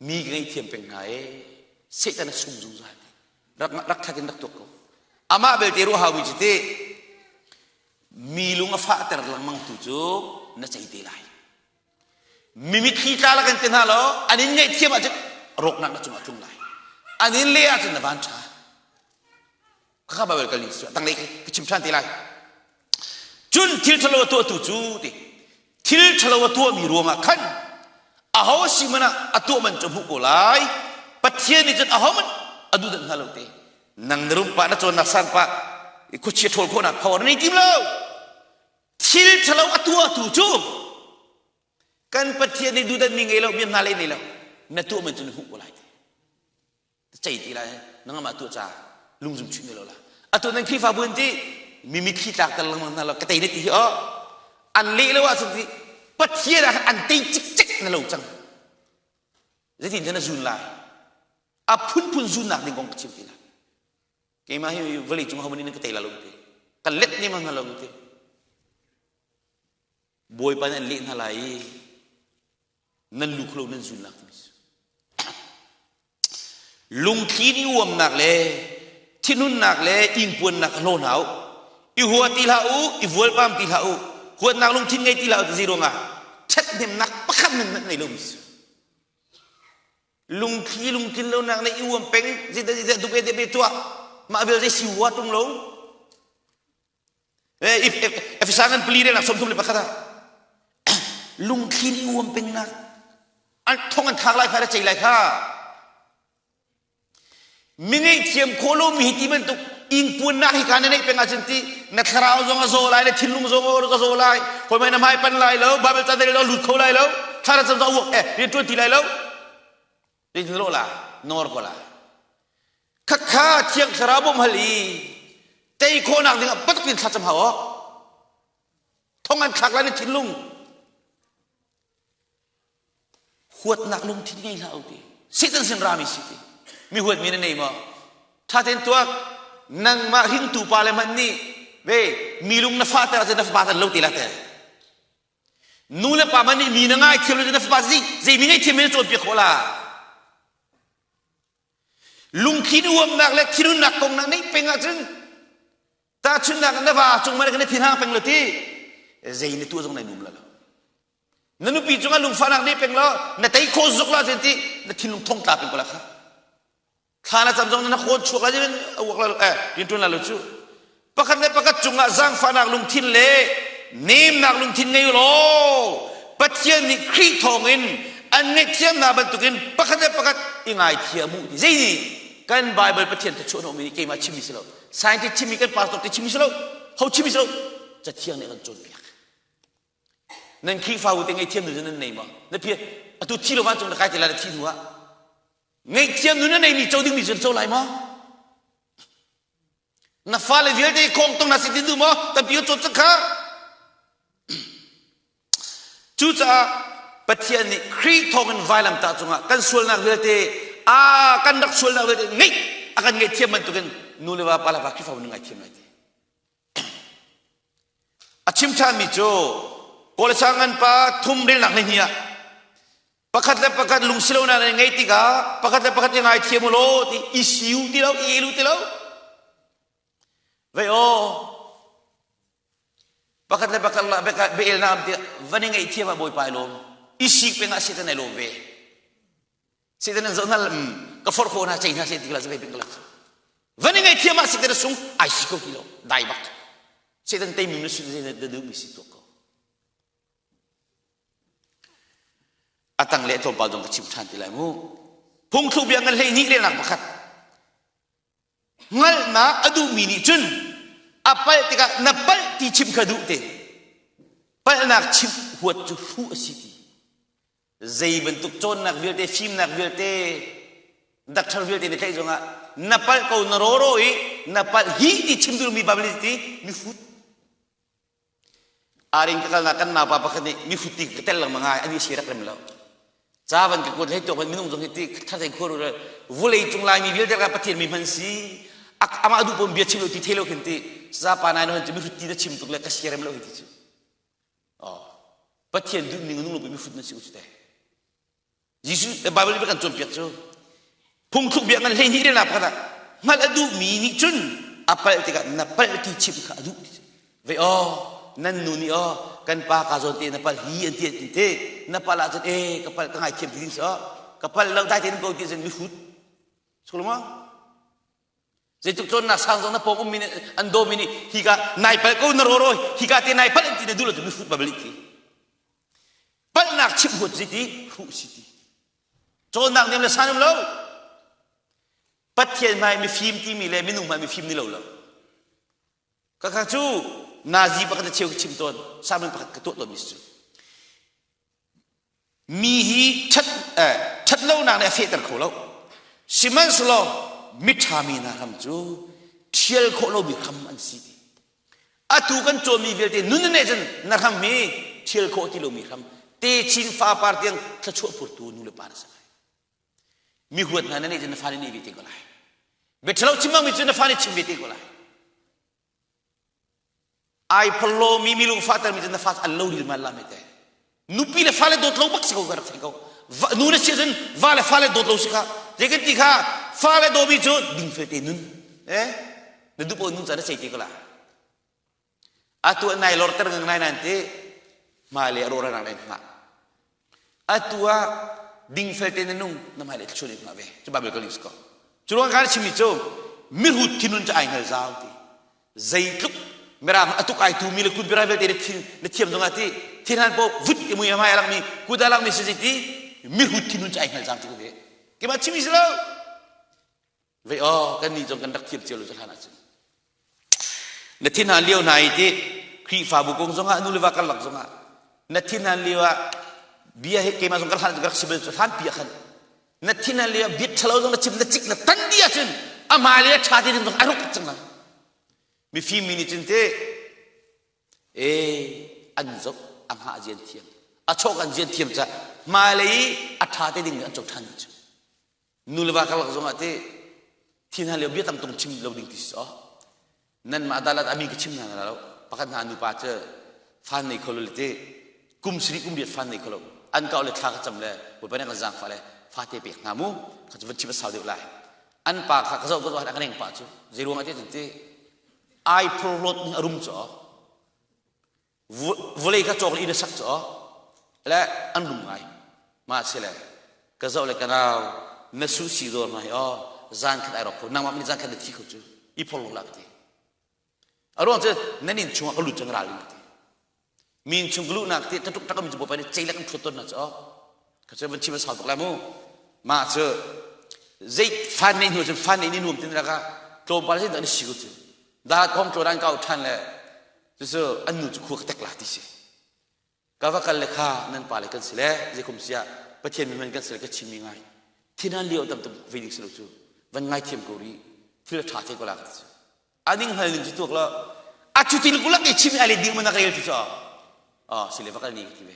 mi ka ngaihthiam peng hna ee Satan a sung zungzal ti rak rak that in rak tuak ko amah belte ruah haumi cu ti mi lung a fahter lengmang tu cu na cei te lai mi mitthli tla lakin ti hna law an in ngaihthiam ahcun rawknak na cungah tlung lai an in leh ahcun na van ṭha kha Bible kal ning tanglei ka chim ṭhan te lai cun thil ṭhalo a tuahtu cu ti thil ṭhalo a tuahmi ruangah khan aho si man ah a tuah man cu hmuh ko lai Pathian nih cun aho man a duh hna lo te nang na rum pah na cawnnak sang pah khuachia ṭhawl khawhnak power na nei tim lo thil ṭhalo a tuahtu cu kan Pathian nih duhdan mi ngei lo bia hna le nei lo na tuah man cu na hmuh ko lai cei ti lai nangmah tuah ca lungzum chim lo la atu nan Khrihfabu in ti mi mitthli tlak ter lengmang hna lo ka tei na ti hi o an leh lo ahcun ti Pathian ah an tei cikcek na lo cang zeitin na zun lai a phunphun zunnak ding kong ka chim ti lai keimah hi vawlei cung homan in ka tei la lo ti ka let ne ma hna lo ti Bawipa nih an leh hna lai i nan lu kholo nan zun lak timi lungthli ni uamnak le thinhunnak le ingpuannak hlaw hna u i hua ti hlah u i vualpam ti hlah u huatnak lungthin ngei ti hlah u ti zei ruangah ṭhathnemnak pakhat nan nei lo mi si lungthli lungtlin lonak le i uam peng zeidah zeidah dupe debe tuah mah vial zei si hua tung lo Efesa ngan pali relnak 31 ah lungthli nih uam pengnak an thong an thlak lai kha le cei lai kha mi ngaihthiam khawh lomi hi ti bantuk ingpuannak hi ka na neih peng ahcun ti na thlarau zong a zaw lai na thinlung zong a zaw lai hawi mai na hmai pan lai lo Bible ca lo lut kho lai lo thla na cam zong uak eh rian ṭuan ti lai lo Zeitin la nor ko la. Khakha thiang thlarau bawm hal i tei khawhnak ding ah patak in thlacam hau awk. Thong an thlak lai na thinlung. Huatnak lungthin ngei hlah u ti. Satan sin rami si ti. Mi huatmi na nei maw? Tha tein tuak. Nangmah hringtu pa le hmanh nih ve mi lung na fahter ahcun na fapa tan lo ti la te. Nu le pa man nih mi na ngaithiam lo na fapa zi zei mi ngaihthiam na cawnpiak khawh la lungthli uamnak le thinunnak kong na neih peng ahcun tahchunhnak na va cung man na thinhang peng lo ti zei na tuah zong nai num la lo na nupi cungah lungfahnak nei peng lo na tei khawh zuk la cun ti na thinlung thong tla peng ko la kha thla na cam zong na khawn chuak lai in a uak la eh rianṭuan la lo cu pakhat le pakhat cungah zaangfahnak lungthin le nemnak lungthin ngei law Pathian nih Khrih thawngin an ngaihthiamnak bantukin pakhat le pakhat i ngaithiam u ti zei nih kan Bible Pathian thuchuah hnawhmi nih keimah chimmi si lo scientist chimmi kan pastor te chimmi si lo ho chimmi si lo cathiang nih kan cawnpiak nan Khrihfabu te ngaihthiam nu nan nei maw na phi atu thi lo vancung na kai te lai na thi hnu ah Ngaihthiam nu na neimi co dingmi cu co lai maw? Na fale vialte khong tong na si ti duh maw? Tampi ka cawt cang kha. Cucaah Pathian nih Khrih thawngin vailamtah cungah kan sualnak vialte a kan rak sualnak vialte ngeih a kan ngaihthiam bantukin nu le va pa le va Khrihfabu na ngaithiam lai ti. A chim ṭhanmi cu Kawlasa ngan pa thum relnak hleihnih ah pakhat le pakhat lungsilonak nan ngei tikah pakhat le pakhat i ngaithiam u law ti i siu ti lo i elu ti lo vei aw pakhat le pakhat la bel na am ti van i ngaihthiam ah bawipa i lawm i sik peng ah satan ai lawm ve satan an zoh hna ka forh khawh hna cei hna se ti la ve peng la van i ngaihthiam ah satan sung ai si ko ti lo dai bak satan teimi na sun na duhmi si tuak ko A tang le tlawmpal zong ka chim ṭhan ti lai mu. Phungthluk bia ngan 12 relnak pakhat. Hngalhnak a duhmi nih cun a palh tikah na palh ti chim kha duh te. Palhnak chim huat cu hruh a si ti. Zei bantuk cawnnak vialte, fimnak vialte, doctor vialte na tlaih zongah na palh ko na rawraw i na palh hi ti chim duhmi Bible ti mihrut. Aring ka kalnak kan naupa pakhat nih mi hruti ka tel lengmang ngai ani si rak rem lo. Ca van ka kuat hlei tuak minung zong hi ti thatei khur vulei cung lai mi vialte ka pathian mi hman si amah duh pom bia chim lo ti thei lo khin ti sapa nai no cu mi hruti na chim tuk le ka si rem lo hi ti cu. Oh pathian duh ning nung lo mi hrut na si u te. Jesuh Bible nih kan cawnpiak cu phungthluk bia ngan 12 le nak pakhat ah hngalh a duhmi nih cun a palh tikah na palh ti chimh kha a duh ti ve aw nan nu nih aw kan pa ka zawn te na palh hi an ti an ti na palh ahcun e ka palh ka ngaithiam ti ding si aw ka palh lo dai tein ko ti cun mihrut suklo zeitluk cawnnak sang zong na pawng ummi nih an dawmi nih hika nai palh ko na rawro hika te nai palh an ti na duh lo cu mihrut babal ti palhnak chimh huat si ti hruh si ti cawnnak niam le san um lo Pathian hmai mifim timi le minung hmai mifim ni lo lo kaka cu nazi pakhat a cheu ka chim tawn sermon pakhat ka tuah tawn mi cu Mi hi ṭhat eh, ṭhatlonak nih a fehter kho lo. Sihmanhsehlaw miṭha mi hna hram cu ṭhial khawh lomi hram an si ti. Atu kan cawnmi vialte nun na neih cun na hram hi ṭhial khawh ti lomi hram techin fapar tiang thluachuah phurtu nu le pa na si lai. Mi huat hna na neih cun na fa nih nei ve te ko lai. Biaṭhalo chim bangmi cu na fa nih chim ve te ko lai. Ai phorlomi mi lungfahtermi cu na fa an lo rilmal la mete. Nupi le fale dawt lo bak si ko ka rak thei ko. Nu le sia cun va le fale dawt lo si kha. Zei kan ti kha fale dawmi cu dingfel te nun. Eh? Na duh paoh nun ca na cei te ko la. Atu nai lorter ngang nai nan ti hmailei a rawhral nak hngah. Atu ah dingfel te na nung na hmailei thluachuah in hngah ve. Cu Bible ka lis ko. Cu ruang kan chimmi cu mihrut thinun cu ai hngal zau ti. Zeitluk mirang atuk ai tu mi le kun birai vialte na thin na thiam zongah ti thinhan po vut i mui hmai alak mi kut alak mi si ti mihrut thinun cu ai hngal zau ti ko ve. Keimah chimi si lo. Ve aw kan nih zong kan rak thiam cio lo cu hlan ahcun. Na thinhan lio hna i ti Khrihfabu kong zongah nu le va karlak zongah na thinhan lio ah bia he keimah zong ka hlan ka rak si bal cu hlan pi ah khan na thinhan lio ah bia ṭhalo zong na chim na cik na tan dih ahcun amah le a ṭha ti ding zong a ruk cang lai mifim mi nih cun te e an zoh a hngah zian thiam a chawk an zian thiam ca hmailei a ṭha te ding an co ṭhan cu Nu le va karlak zongah ti thin hna lio bia tam tung chim lo ding ti si aw. Nanmah dalat ami ka chim hna lo. Pakhat hna nupa cu fan nei kho lo le ti kum siri kum riat fan nei kho lo. An kau le thla ka cam le bawipa nih kan zaangfah le fate pek hna mu kha cu van chim a sau deuh lai. An pa kha ka zoh ka zoh a ka neng pa cu zei ruang ah ti cun ti ai phurhlawt ning a rum cu aw. Vawlei kha cawk le inn a sak cu le an rum ngai. Mah si le ka zoh le ka nau na su si dawr hna hi aw zan khat ai rawk kho nangmah nih zan khat na thi kho cu i phor lo la ka ti. A ruang cu nan inn chungah ka lut cang ral in ka ti. Mi inn chung ka luhnak ti tatuk tak mi cu bawipa nih ceilak in ṭhuat tawn na cu aw. Ka cu van chim a sau tuk lai mu. Mah cu zei fan nei hnu cun fan nei ni nuam tin laka tlawmpal sin an si ko cu. Da kong tlawn an kau ṭhan le Cucu an nu cu khua ka tek la ti si. Ka va kal le kha nan pa le kan si le zeikum si ah Pathian mi man kan si le ka chim mi ngai. Thin lio tam tuk ve ding si lo cu. Van ngai thiam ko rih. Thil a ṭha te ko la ka ti cu. A ning hngal ning cu tuak lo. A cu til kulak i chim i a le ding man a rel ti cu. Ah si le va kal ni ka ti ve.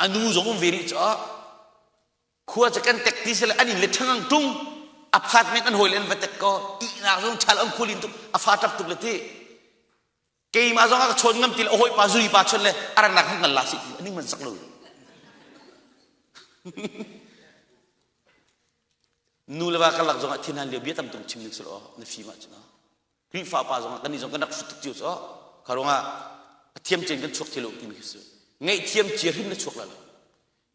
A nu zong um ve rih cu. Khua cu kan tek ti sile an inn le ṭhangang ṭung apartment an hawi le an va tek ko ihnak zong ṭhal an khulin tuk a fa ṭap tuk le ti keimah zong a ka chawn ngam ti le a hawipa zuri pa chawn le a rannak hung ngal la si ti aning man sak lo nu le va karlak zong ah thin han lio bia tam tung chim ning silo na fim ah cun Khrihfa pa zong ah kan nih zong kan rak hrut tuk cio cu kha ruangah a thiam cen kan chuak thilo timi khi si ngaihthiam cia hrim na chuak la lo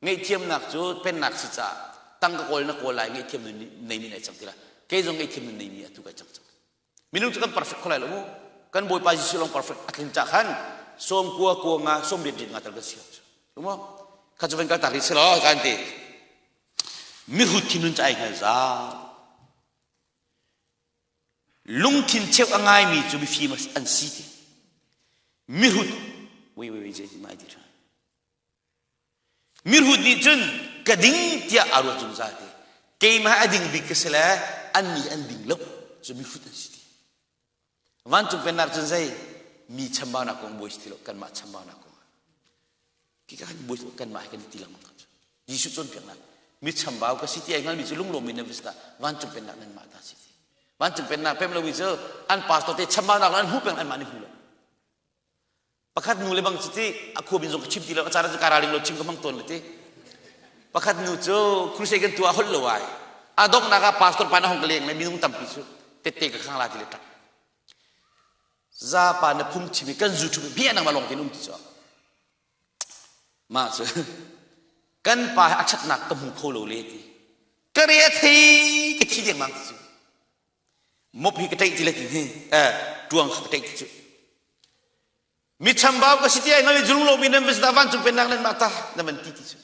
Ngaihthiamnak cu pennak si caah tangka kawl na kawl lai ngaihthiam nun neimi nai cang ti la. Kei zong ngaihthiam nun neimi atu kai cang cang. Minung cu kan perfect kho lai lo mu. Kan Bawipa Jesuh lawng perfect a tlin cah khan sawm kua kua nga sawm riat riat nga tal kan si cu. Mu kha cu van kal tak rih si law kan ti. Mihrut thinun cu ai hngal zau. Lungthin cheuh a ngaimi cu mifim an si ti. Mihrut wei wei wei zei ti mai ti ṭha. Mihrut nih cun ka ding tiah aa ruat zungzal ti. Keimah a ding bik ka si le annih an ding lo cu mihrut an si ti. Vancung pennak cun zei mi chambaunak kong buai si ti lo kanmah chambaunak kong. Ki ka kan buai kanmah hi kan i ti lengmang ko. Jesuh cawnpiaknak mi chambau ka si ti ai hngalmi cu lunglawm in nan va si ta vancung pennak nanmah ta si ti. Vancung pennak pem lomi cu an pastor te chambaunak an hmu peng anmah nih hmu lo. Pakhat nu le bang cu ti a khua min zong ka chim ti lo a caan cu ka raling lo chim ka hmang tawn le ti. Pakhat nu cu crusade kan tuah holh lo ai. A donghnak ah pastor pa na hong ka leng le minung tampi cu tette ka khang la ti le ṭap. Zapa na phung chim i kan zu ṭhu bia nangmah lawng tein um ti cu. Mah cu kan pa a ṭhatnak ka hmu kho lo le ti. Ka re a thei ka thi dengmang ti cu. Mop hi ka ṭeih ti le ti hi eh ṭuang kha ka ṭeih ti cu. Mi chambau ka si ti ai ngai zulung lomi nan va si dah vancung pennak nan mah ta na van ti ti cu.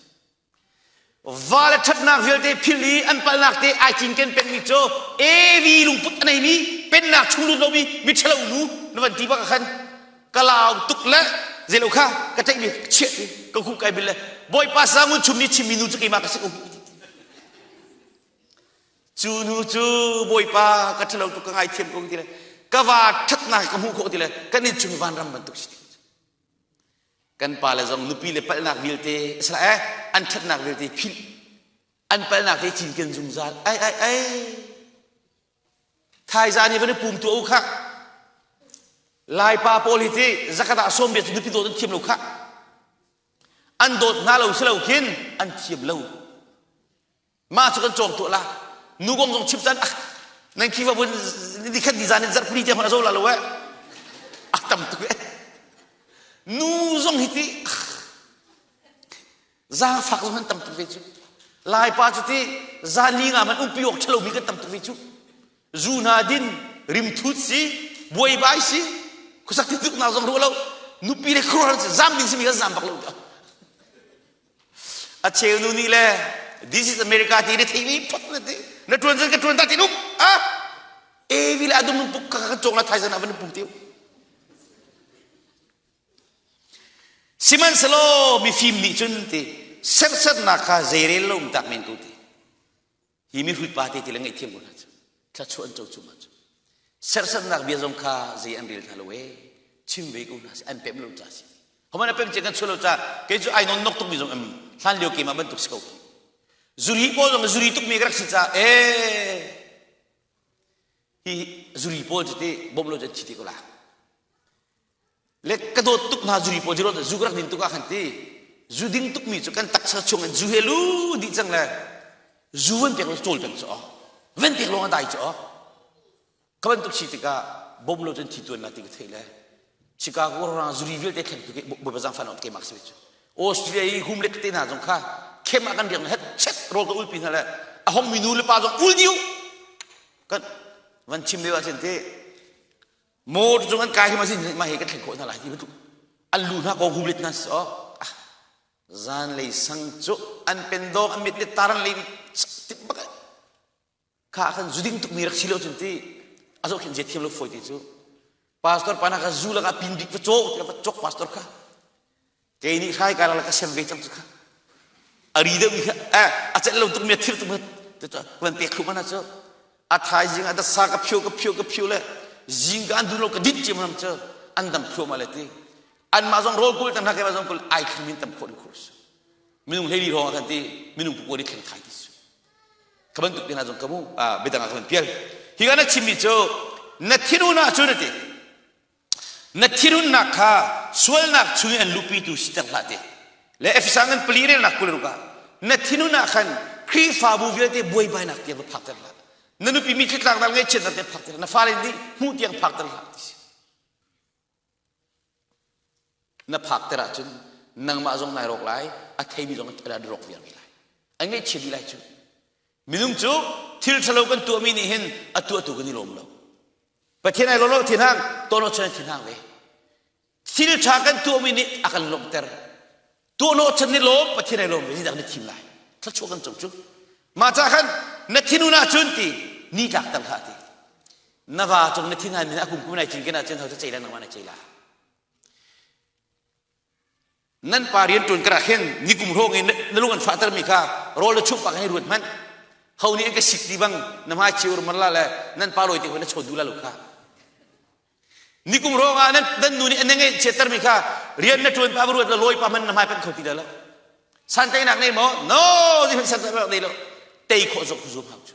Va le ṭhatnak vialte phil i an palnak te ai cinken pengmi cu Evi lungput a neimi pennak chung lut lomi mi ṭhalo nu na van ti bak ah khan ka lau tuk le zeilo kha ka ṭeihmi chiah ti ka khup kai bil le Bawipa sangun chum nih chimmi nu cu keimah ka si ko. Cu nu cu Bawipa ka ṭhalo tuk ka ngaithiam ko ti le ka va ṭhatnak ka hmuh khawh ti le kan innchung vanram bantuk si ti. Kan pa le zong nupi le palhnak vialte a eh an ṭhatnak vialte philh an palhnak te cinken zungzal ai ai ai thaizan i van i pum tu u kha Laipa pawl hi ti zakat ah sawm bia cu nupi dawt an thiam lo kha an dawt hna lo si lo khin an thiam lo Mah cu kan cawng tuah la. Nu kong zong chim caan ah nan khi va vun ni khat ni zan in zarhpini tiang hmanh a zo la lo eh. A tam tuk eh. Nu zong hi ti zaangfak zong an tam tuk ve cu. Laipa cu ti zan li nga man umpi awk ṭhalo mi kan tam tuk ve cu. Zu hna din, rimthut si, buaibai si, khuasak ti tuk nak zong ruah lo. Nupi le khuaruahhar zam ding simi kan zam bak lo. A cheu nu nih le this is America ti na theimi phot na ti na tuan zan ka tuan ta ti um a evi le adum puk ka ka cawng la thaizan a van pum tiu sihmanhsehlaw mifim nih cun ti serhsatnak kha zeirel lo um tak men ko ti Hi mihrut pa te ti le ngaihthiam ko hna cu. Thluachuah an co cu ma cu. Serhsatnak bia zong kha zei an rel hna lo ee. Chim ve ko hna si an pem lo ca si. Homan a pem che kan chuah lo ca kei cu ai non nok tuk mi zong am hlan lio keimah bantuk si ko. Zuri pawl zong zuri tuk mi ka rak si ca ee hi zuri pawl cu ti bawm lo cu thi ti ko la. Le ka dawt tuk hna zuri pawl zu zu ka rak din tuk ah khan ti zu ding tuk mi cu kan taksa chung in zu he lu dih cang le zu van pek lo cawl peng cu aw van pek lawng a dai cu aw ka bantuk si tikah bom lo cun thi tuan la ti ka theih le Chicago rang zuri vialte thleng tu ke bawipa zangfan ot kemak si cu Australia i hum le te hna zong kha khem ah kan riak het chet rawl ka ulpi hna le a hong mi nu le pa zong ul diu kan van chim leo ah cun ti Motor cung an kai hi ma sin mah hi kan thleng khawh hna lai ti bantuk an lu hna ko hublit hna si ok ah zanlei sang cu an pendawng an mit le taran lei tip bak kha khan zuding tuk mi rak si lo cun ti a zoh khin zia thiam lo foi ti cu pastor pa na ka zu laka pin bik va cawk ti va cawk pastor kha Kei nih hrai kai la ka sem ve cang cu kha. A ri deuh mi kha eh a celh lo tuk mi a thir tuk mi van pek thlu mana cu a thaizing a dasa ka phio ka phio ka phio le zing ka an dun lo ka dit cem ram cu an dam thluahmah le ti anmah zong rawl kul tam hna keimah zong kul ai thling min tam khawh ding khur su minung hleili hrawng ah khan ti minung pukua di thleng thai ti su ka bantuk te hna zong ka mu biadang ah ka van pial hi ka na chimmi cu na thinun ah cun ati Na thinhunnak kha sualnak chung i an luhpitu siter hlah te. Le Efesa ngan pali relnak 26 ah na thinhun ah khan Khrihfabu vialte buaibainak tiang va phakter hlah. Na nupi mi thlitlaknak ngaihchiatnak tiang phakter hlah. Na fale nih hmuh tiang phakter hlah ti si. Na phakter ahcun nangmah zong nai rawk lai, a theimi zong an rawk viar ve lai. An ngaihchia dih lai cu. Minung cu thil ṭhalo kan tuahmi nih hin a tuahtu kan i lawm lo. Pathian ai lawm lo thinhang, tuah chan thinhang ve. Thil ṭha kan tuahmi nih a kan lawmhter. Tuah chan nih lawm, Pathian ai lawm ve, zeidah na thim lai. Thluachuah kan co cu. Mah ca khan na thinun ahcun ti ni tlakter hlah ti. Na va cung na thinhan min a kumkum nai cinken ahcun ho cu ceila nangmah na ceila. Nan pa rian ṭuan karah khin nikum hrawng i na lung an fahtermi kha rawl na chumh pah khan i ruat hmanh. Ho nih an ka sik ti bang na hmai chiur mar la le nan pa lawi te na chawn duh la lo kha. Nikum hrawng ah nan, nan nu nih an ngeih chiattermi kha rian na ṭuan pa va ruat law lawi pa hmanh na hmai panh kho ti lo. Santainak nei maw? No, zeihmanh santainak nei lo. Tei khawh zok zuam hau cu.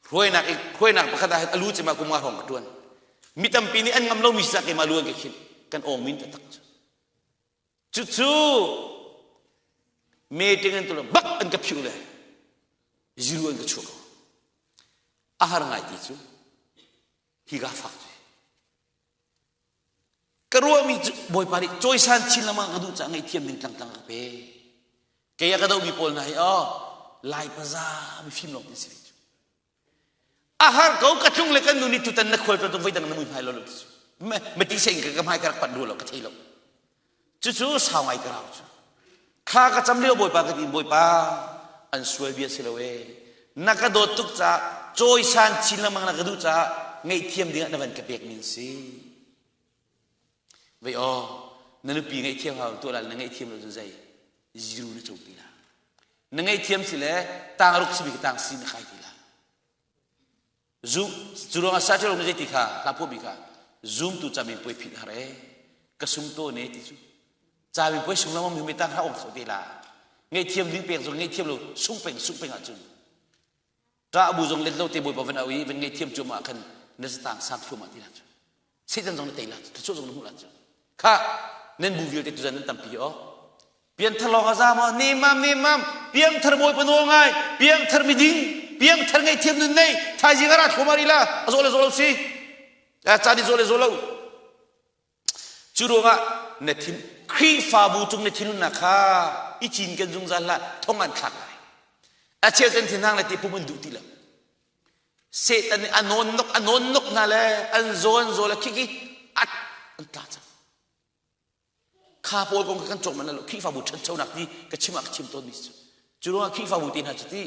Hruainak hruainak pakhat ah a lu cema kum nga hrawng ka ṭuan. Mi tampi nih an ngam lomi si keimah lu an ka khin. Kan awng min taktak cu. Cucu meeting an tuah bak an ka phiu le zero an ka chuah ko. A har ngai ti cu. Hi ka fak cu. Ka ruahmi cu Bawipa nih cawisan chin lengmang ka duh caah ngaihthiam ding tlangtlang ka pe. Kei a ka dohmi pawl hna hi oh Lai paza mifim lawng ti si cu. A har ko ka tlung le kan nu nih tutan na khual tu voi dang na mui hmai lo lo ti cu. Mati seng ka ka hmai ka rak panh rua lo ka thei lo. Cucu sau ngai ka rau cu. Thla ka cam lio Bawipa ka ti Bawipa an sual bia si lo ee. Na ka dawt tuk caah cawisan chin lengmang na ka duh caah ngaihthiam dingah na van ka pek min si. Vei aw na nupi ngaihthiam hau tuah lal na ngaihthiam lo cun zei zero na co ti la. Na ngaihthiam si le tang ruk simi ka tang si na kai ti la. Zum cu ruangah saṭil um zeiti kha hla phuahmi kha zumtu caminpuai phit har e ka sung tawn e ti cu caminpuai sung lamam hi tang hlah ong te la ngaihthiam ding pek zong ngaihthiam lo sung peng sung peng ahcun ṭah bu zong let lo te bawipa van au i van ngaihthiam cuahmah ah khan na zatang sang thluahmah ti la cu Satan zong na tei la thluachuah zong na hmuh la cu kha nan bu vialte tuzan nan tampi aw pianthar lawng a za maw nemam nemam piangthar bawipa nawl ngai piangthar miding piangthar ngaihthiam nun nei thaizing a ra thluahmah rih la a zaw le zaw lo si caan i zaw le zaw lo cu ruangah na thin Khrihfabu cung na thinlunnak kha i cin kan zungzal hlah thong an thlak lai a cheu ten thinhang le ti pum an duh ti lo Satan nih a nawnnok a nawnnok hna le an zaw an zaw le khiki at an tla cang. Kha pawl kong kha kan cawk manh lo Khrihfabu ṭhanchonak ti ka chim ah ka chim tawnmi cu. Cu ruangah Khrihfabu te hna cu ti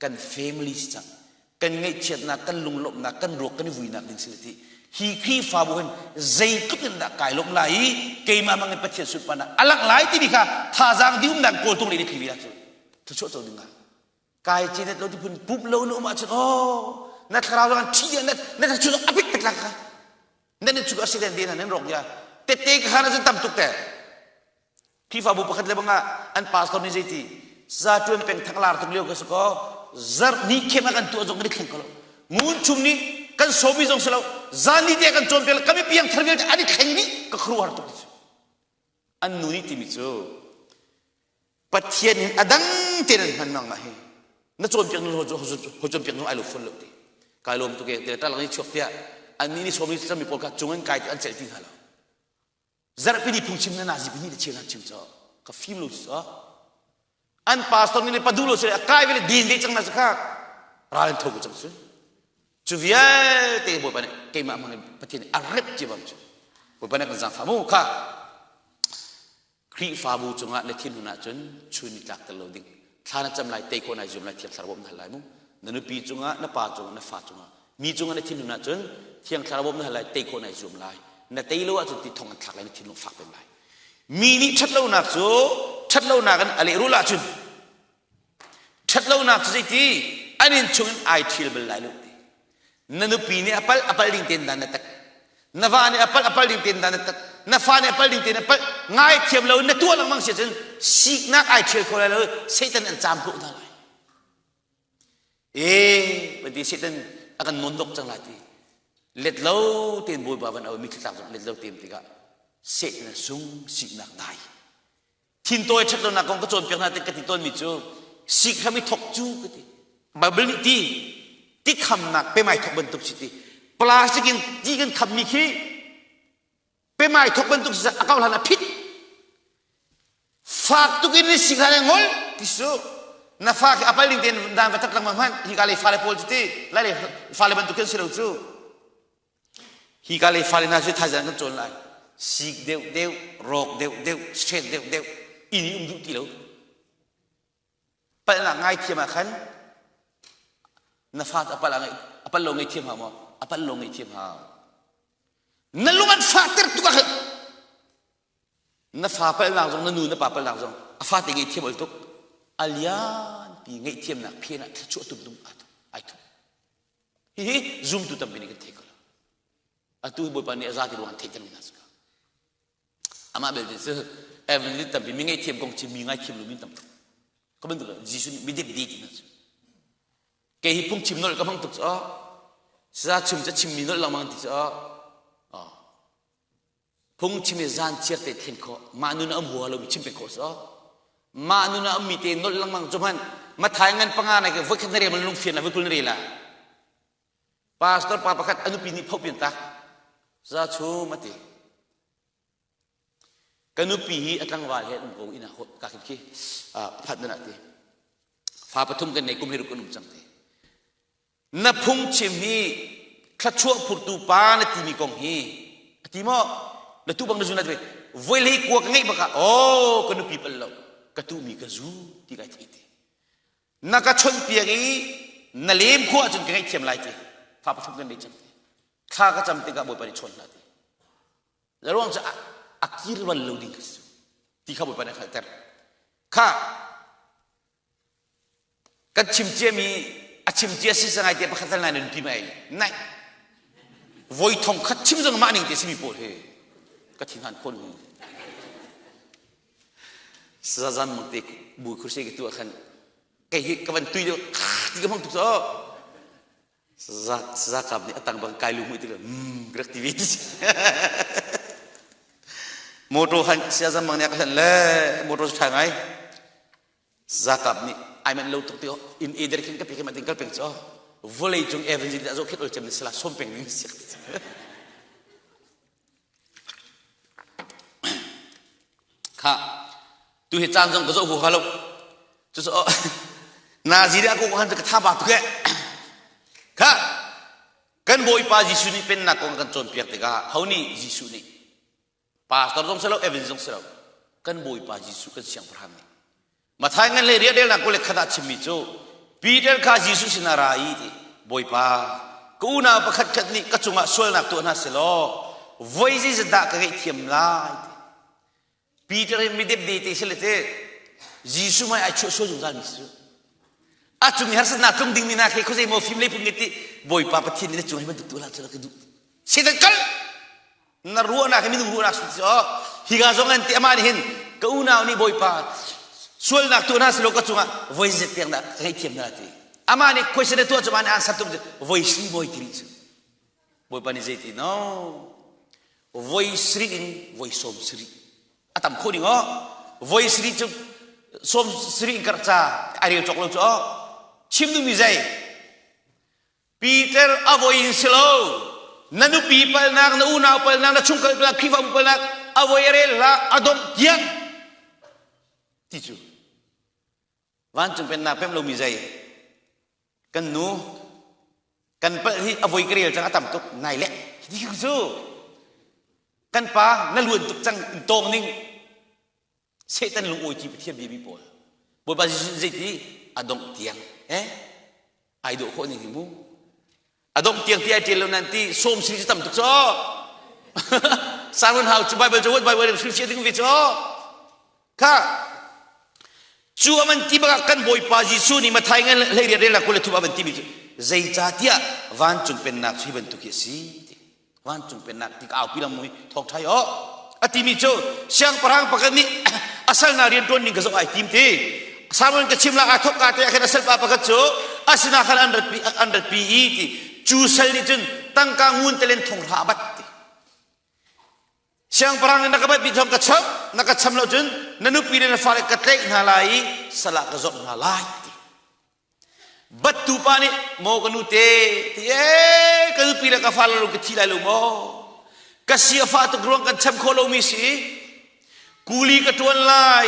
kan family si cang. Kan ngaihchiatnak, kan lunglawmhnak, kan ruak kan i vuinak ding si le ti. Hi Khrihfabu hin zeitluk in dah kai lawmh lai i keimah mang in Pathian sunparnak a langh lai timi kha thazaang diumnak kawltung le ni thli ve cu thluachuah co ding ah kai cinet lo ti phun pumh lo na um ahcun oh na thlarau zong an thi na na na chu a pit pet la kha na ni chu a si den den nan rok ya tette ka khan ahcun tam tuk te Khrihfabu pakhat le bangah an pastor nih zeiti za tuan peng thang lar tuk lio ka si ko zarh ni khem a kan tuah zong kan i thleng ko lo ngun chum nih kan sawmi zong si lo zan ni te kan cawn piak kami piang thar vialte an i thleng dih ka khuaruahhar tuk cu an nu nih timi cu Pathian in a dang tein an hman nang hi na cawnpiak nu ho cawnpiak nu ai lo fawn lo ti kai lawm tuk e te talang i chuak tiah annih nih sawmi sami pawl kha cung an kai an celh ti hna lo zarhpi ni phungchim na nazi pahnih le cheu na chim cho ka fim lo so an pastor nih le padu lo se kai ve le din ve cang na kha ral an tho ko cang su cu vialte bawipa nih keimah hmang in pathian nih a rep ci bang cu bawipa nih kan zaangfah mu kha Khrihfabu cungah na thinhun ahcun chun nitlak tel lo ding. Thla na cam lai, tei khawh nai zuam lai, Thiang Thlarau bawmh na hal lai mu. Na nupi cungah, na pa cungah, na fa cungah, mi cungah na thinhun ahcun Thiang Thlarau bawmh na hal lai, tei khawh nai zuam lai. Na tei lo ahcun ti thong an thlak lai, na thinlung fak peng lai. Mi nih ṭhatlonak cu ṭhatlonak in a lehrulh ahcun ṭhatlonak cu zeiti an inn chungin ai ṭhial bal lai lo ti. Na nupi nih a palh a palh ding tein dan na tat. Na va nih a palh a palh ding tein dan na tat. Na fa nih a palh ding tein a palh. Ngaithiam lo in na tuah lengmang si ahcun siknak ai ṭhial kho lai lo. Satan an caam hnawh hna lai. Ee, van ti Satan a kan nawn dok cang lai ti. Let lo tein Bawipa van au mitthli tlak zong let lo tein tikah Satan a sung siknak dai. Thintawi ṭhatlonak kong ka cawnpiak hna tik ka ti tawnmi cu sik hram i thok cu ka ti. Bible nih ti ti khamnak pemai thok bantuk si ti. Plastic in ti kan khammi khi pemai thok bantuk si a kau hlan a phit. Fak tuk in sik hlan ngol ti su. Na fa khi apal ding tein dan va tat lengmang hmanh hi ka le fale pawl cu ti lai le fale bantuk khin si lo cu. Hi ka lei fale hna cu thaizang kan cawn lai. Sik deuh deuh, rawk deuh deuh, straight deuh deuh, inn i um duh ti lo. Palhnak ngaithiam ah khan na fa a palh a palh lo ngaihthiam hau maw? A palh lo ngaihthiam hau. Na lung an fahter tuk ah khan na fa palhnak zong na nu na pa palhnak zong a fate ngaihthiam ol tuk. A lianpi ngaihthiamnak phen ah thluachuah tum tum ai thup. Hihi zumtu tampi nih kan thei ko lo. Atu hi Bawipa nih a zati ruang theihter mi hna si ko. Amah belte cu evangelist tampi mi ngaihthiam kong chim mi ngaithiam lo mi tam tuk. Ka bantuk Jesuh nih mi depde ti hna cu. Kei hi phungchim nolh ka hmang tuk cu saza chim cu chimmi nolh lengmang ti cu phungchim i zan chiar te thlen khawh mah nun a um hua lomi chim peng khawh so mah nun a ummi te nolh lengmang cu hmanh mathai ngan panga na ke voikhat na rel man lungfian la voikul na rel la pastor pa pakhat a nupi nih phopian tak za chum ati Ka nupi hi a tlangval he an um ko inn ah ka khin khi phat nan ah ti. Fa pathum kan nei kum hi ruk kan um cang ti. Na phungchim hi thlachuah phurtu pa na timi kong hi a ti maw? Na tu bang na zu na ti voi lei kua ka ngeih bak ah oh ka nupi pal lo ka tuhmi ka zu ti kai thei ti. Na ka chawnh piak i na lem khua ahcun ka ngaihthiam lai ti. Fa pathum kan nei cang ti. Thla ka cam tikah Bawipa nih chawn hlah ti. Le ruang cu a kir bal lo ding si ti kha Bawipa nih a hngalhter. Kha kan chim ciami a chim cia si sangai te pakhat nai nun pi mai nai voi thong khat chim zong mah ning te simi pawl hi ka thin han khon hu sazan mang te bu khurse ke tu khan kei hi ka van tui deuh ti ka mang tuk so Zakap nih a tang bang kai lu mui tikah mm rak ti ve ti motor han sia zam bang nih a ka hlan le motor cu ṭha ngai zakap nih ai manh lo tuk ti in eder khin ka pe khin ma ting kal peng cho vawlei cung evangelist a zo khit ol cem ni sala som peng ning siak Kha tu hi caan zong ka zoh hu ha lo. Cucu nazi le ako khan ka tha ba tuk eh. Kha kan Bawipa Jesuh nih pennak kong kan cawnpiak tikah ho nih Jesuh nih pastor zong si lo evan zong si lo kan Bawipa Jesuh kan siangpahrang nih Mathai ngan le riadelnak kul le khat ah chimmi cu Peter kha Jesuh sinah ra i ti Bawipa ka unau pakhat khat nih ka cungah sualnak tuah hna selaw voi zeizat dah ka ngaihthiam lai ti Peter hi midepde te si le te Jesuh mei ai chuah sual zungzal mi si a cung i harsatnak tlung ding mi hna khi khuazei maw fim lei phun ti Bawipa Pathian nih na cung hi bantuk tu la cu ka duh Satan kal na ruahnak hi minung ruahnak si oh higa zong an ti amah nih hin ka unau nih bawipa sualnak tuah hna silo ka cungah voi zet tiang dah ka ngaihthiam hna ti amah nih question tuah cu amah nih answer tum voi sri voi ti cu bawipa nih zei ti no voi sri in voi sawm sri a tam kho ding oh voi sri cu sawm sri in kar ca ai rel cawk lo cu oh chim duhmi zei Peter a voi in si lo na nupi palnak na unau palnak na chungkhar palnak Khrihfabu palnak a voi a rel hlah a dongh tiang ti cu vancung pennak pem lomi zei kan nu kan palh hi a voi ka rel cang a tam tuk nai lek ti cu kan pa na luan tuk cang in tawng ning Satan lungawi ti Pathian biami pawl Bawipa Jesuh zeiti a dongh tiang eh ai dawh khawh ning hi mu a dongh tiang ti ai ṭial lo nan ti sawm sin cu tam tuk cu Simon Hau cu Bible cu what Bible hrim sia ding ve cu kha cu aman ti bakah kan Bawipa Jesuh nih Mathai ngan hlei riat rel kul le thum aman ti mi cu zeicahtiah vancung pennak cu hi bantuk hi a si vancung pennak ti ka aupi lang mui thawng ṭhai aw a timi cu siangpahrang pakhat nih a salna rian ṭuan ning ka zoh ai tim ti Samuel ka chim la aa thok ka te ah khan a salpa pakhat cu a sinah khan an ratpi an ratpi i ti cu sal nih cun tangka ngun telen thong hra a bat ti siangpahrang nih na ka bat mi thong ka cham na ka cham lo cun na nupi le na fale ka tlaih hna lai i salah ka zawrh hna lai ti Battu pa nih maw ka nu te ti ee ka nupi le ka fale lo ka thi lai lo maw ka si a fah tuk ruang kan cham khawh lomi si kuli ka ṭuan lai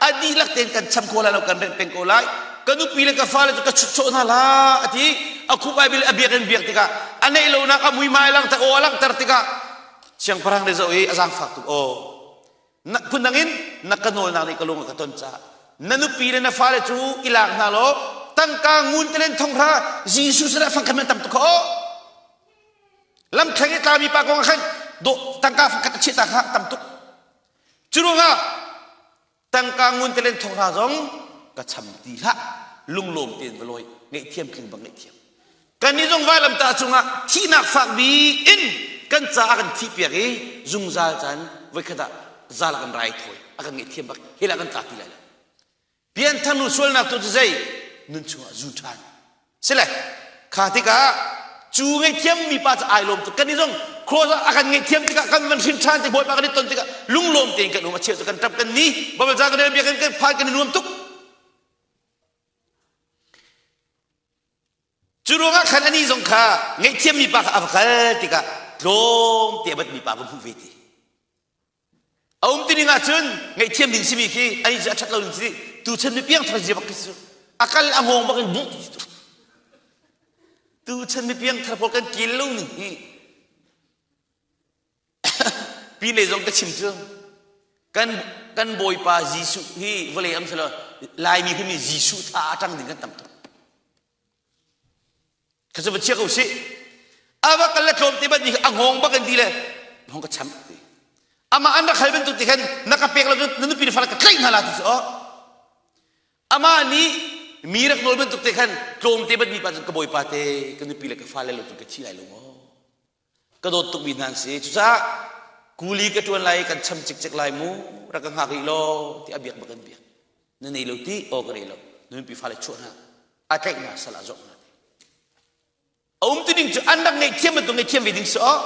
a dihlak tein kan cham khawh lai lo kan rengh peng ko lai ka nupi le ka fale cu ka chutchawh hna la a ti a khup ai bil a biak in biak tikah a neih lonak a muihmai a langhter aw a langhter tikah siangpahrang le zoh i a zaangfak tuk aw Phundang in na ka nawlnak nih ka lung a ka ton caah na nupi le na fale cu i lak hna law tangka ngun telen thong hra Jesuh sinah fangkhat man tam tuk kho lamthleng i tlami pa kong ah khan tangka fangkhat a chiah ta kha tam tuk cu ruangah tangka ngun telen thong hra zong ka cham ti hlah lunglawm tein va lawi ngaihthiam tling bang ngaihthiam Kannih zong vailamtah cungah thihnak fak bik in Kan ca a kan thihpiak i zungzal caan voikhat ah zal a kan rai thawi, a kan ngaihthiam bak, hell ah kan tla ti lai lo. Pianthar nu sualnak tu cu zei? Nun chungah zu ṭhan. Sile, kha tikah cu ngaihthiam mi pa cu ai lawm tuk. Kan i zong cross ah a kan ngaihthiam tikah kan van hrin ṭhan tik Bawipa kan i ton tikah lunglawm tein kan um. A cheu cu kan ṭap kan ni, Bible ca kan rel biakinn kan phan kan i nuam tuk. Cu ruangah khan anih zong kha ngaihthiam mi pa kha a va kal tikah tlawm te a bat mi pa va hmuh ve ti. A um ti ning ahcun ngaihthiam ding simi khi ani cu a ṭhat lo ding si tuchan mi piangthar zia bak khi cu a kal a ngawng bak in dih ti cu. Tuchan mi piangthar pawl kan kil lo ning hi pi lei zong ka chim cu kan kan bawipa Jesuh hi vawlei am selaw Laimi khi mi Jesuh tha a ṭang ding kan tam tuk. Kha cu va chia ko sih. A va kal le tlawm te bat mi a ngawng bak in ti le hong ka cham ti. Amah an rak hal bantuk ti khan na ka pek lo na nupi na fale ka tlaih hna la ti cu oh. Amah nih mi rak nawl bantuk te khan tlawm te bat mi pa cun ka bawipa te ka nupi le ka fale lo tu ka thi lai lo maw. Ka dawt tukmi hna an si. Cucaah kuli ka ṭuan lai kan cham cikcek lai mu rak ka hngak rih law ti a biak bak an biak. Na nei lo ti aw ka nei lo. Na nupi fale chuah hna. A tlaih hna sal ah zawk hna. A um ti ding cu an rak ngaihthiam bantuk ngaihthiam ve ding si aw.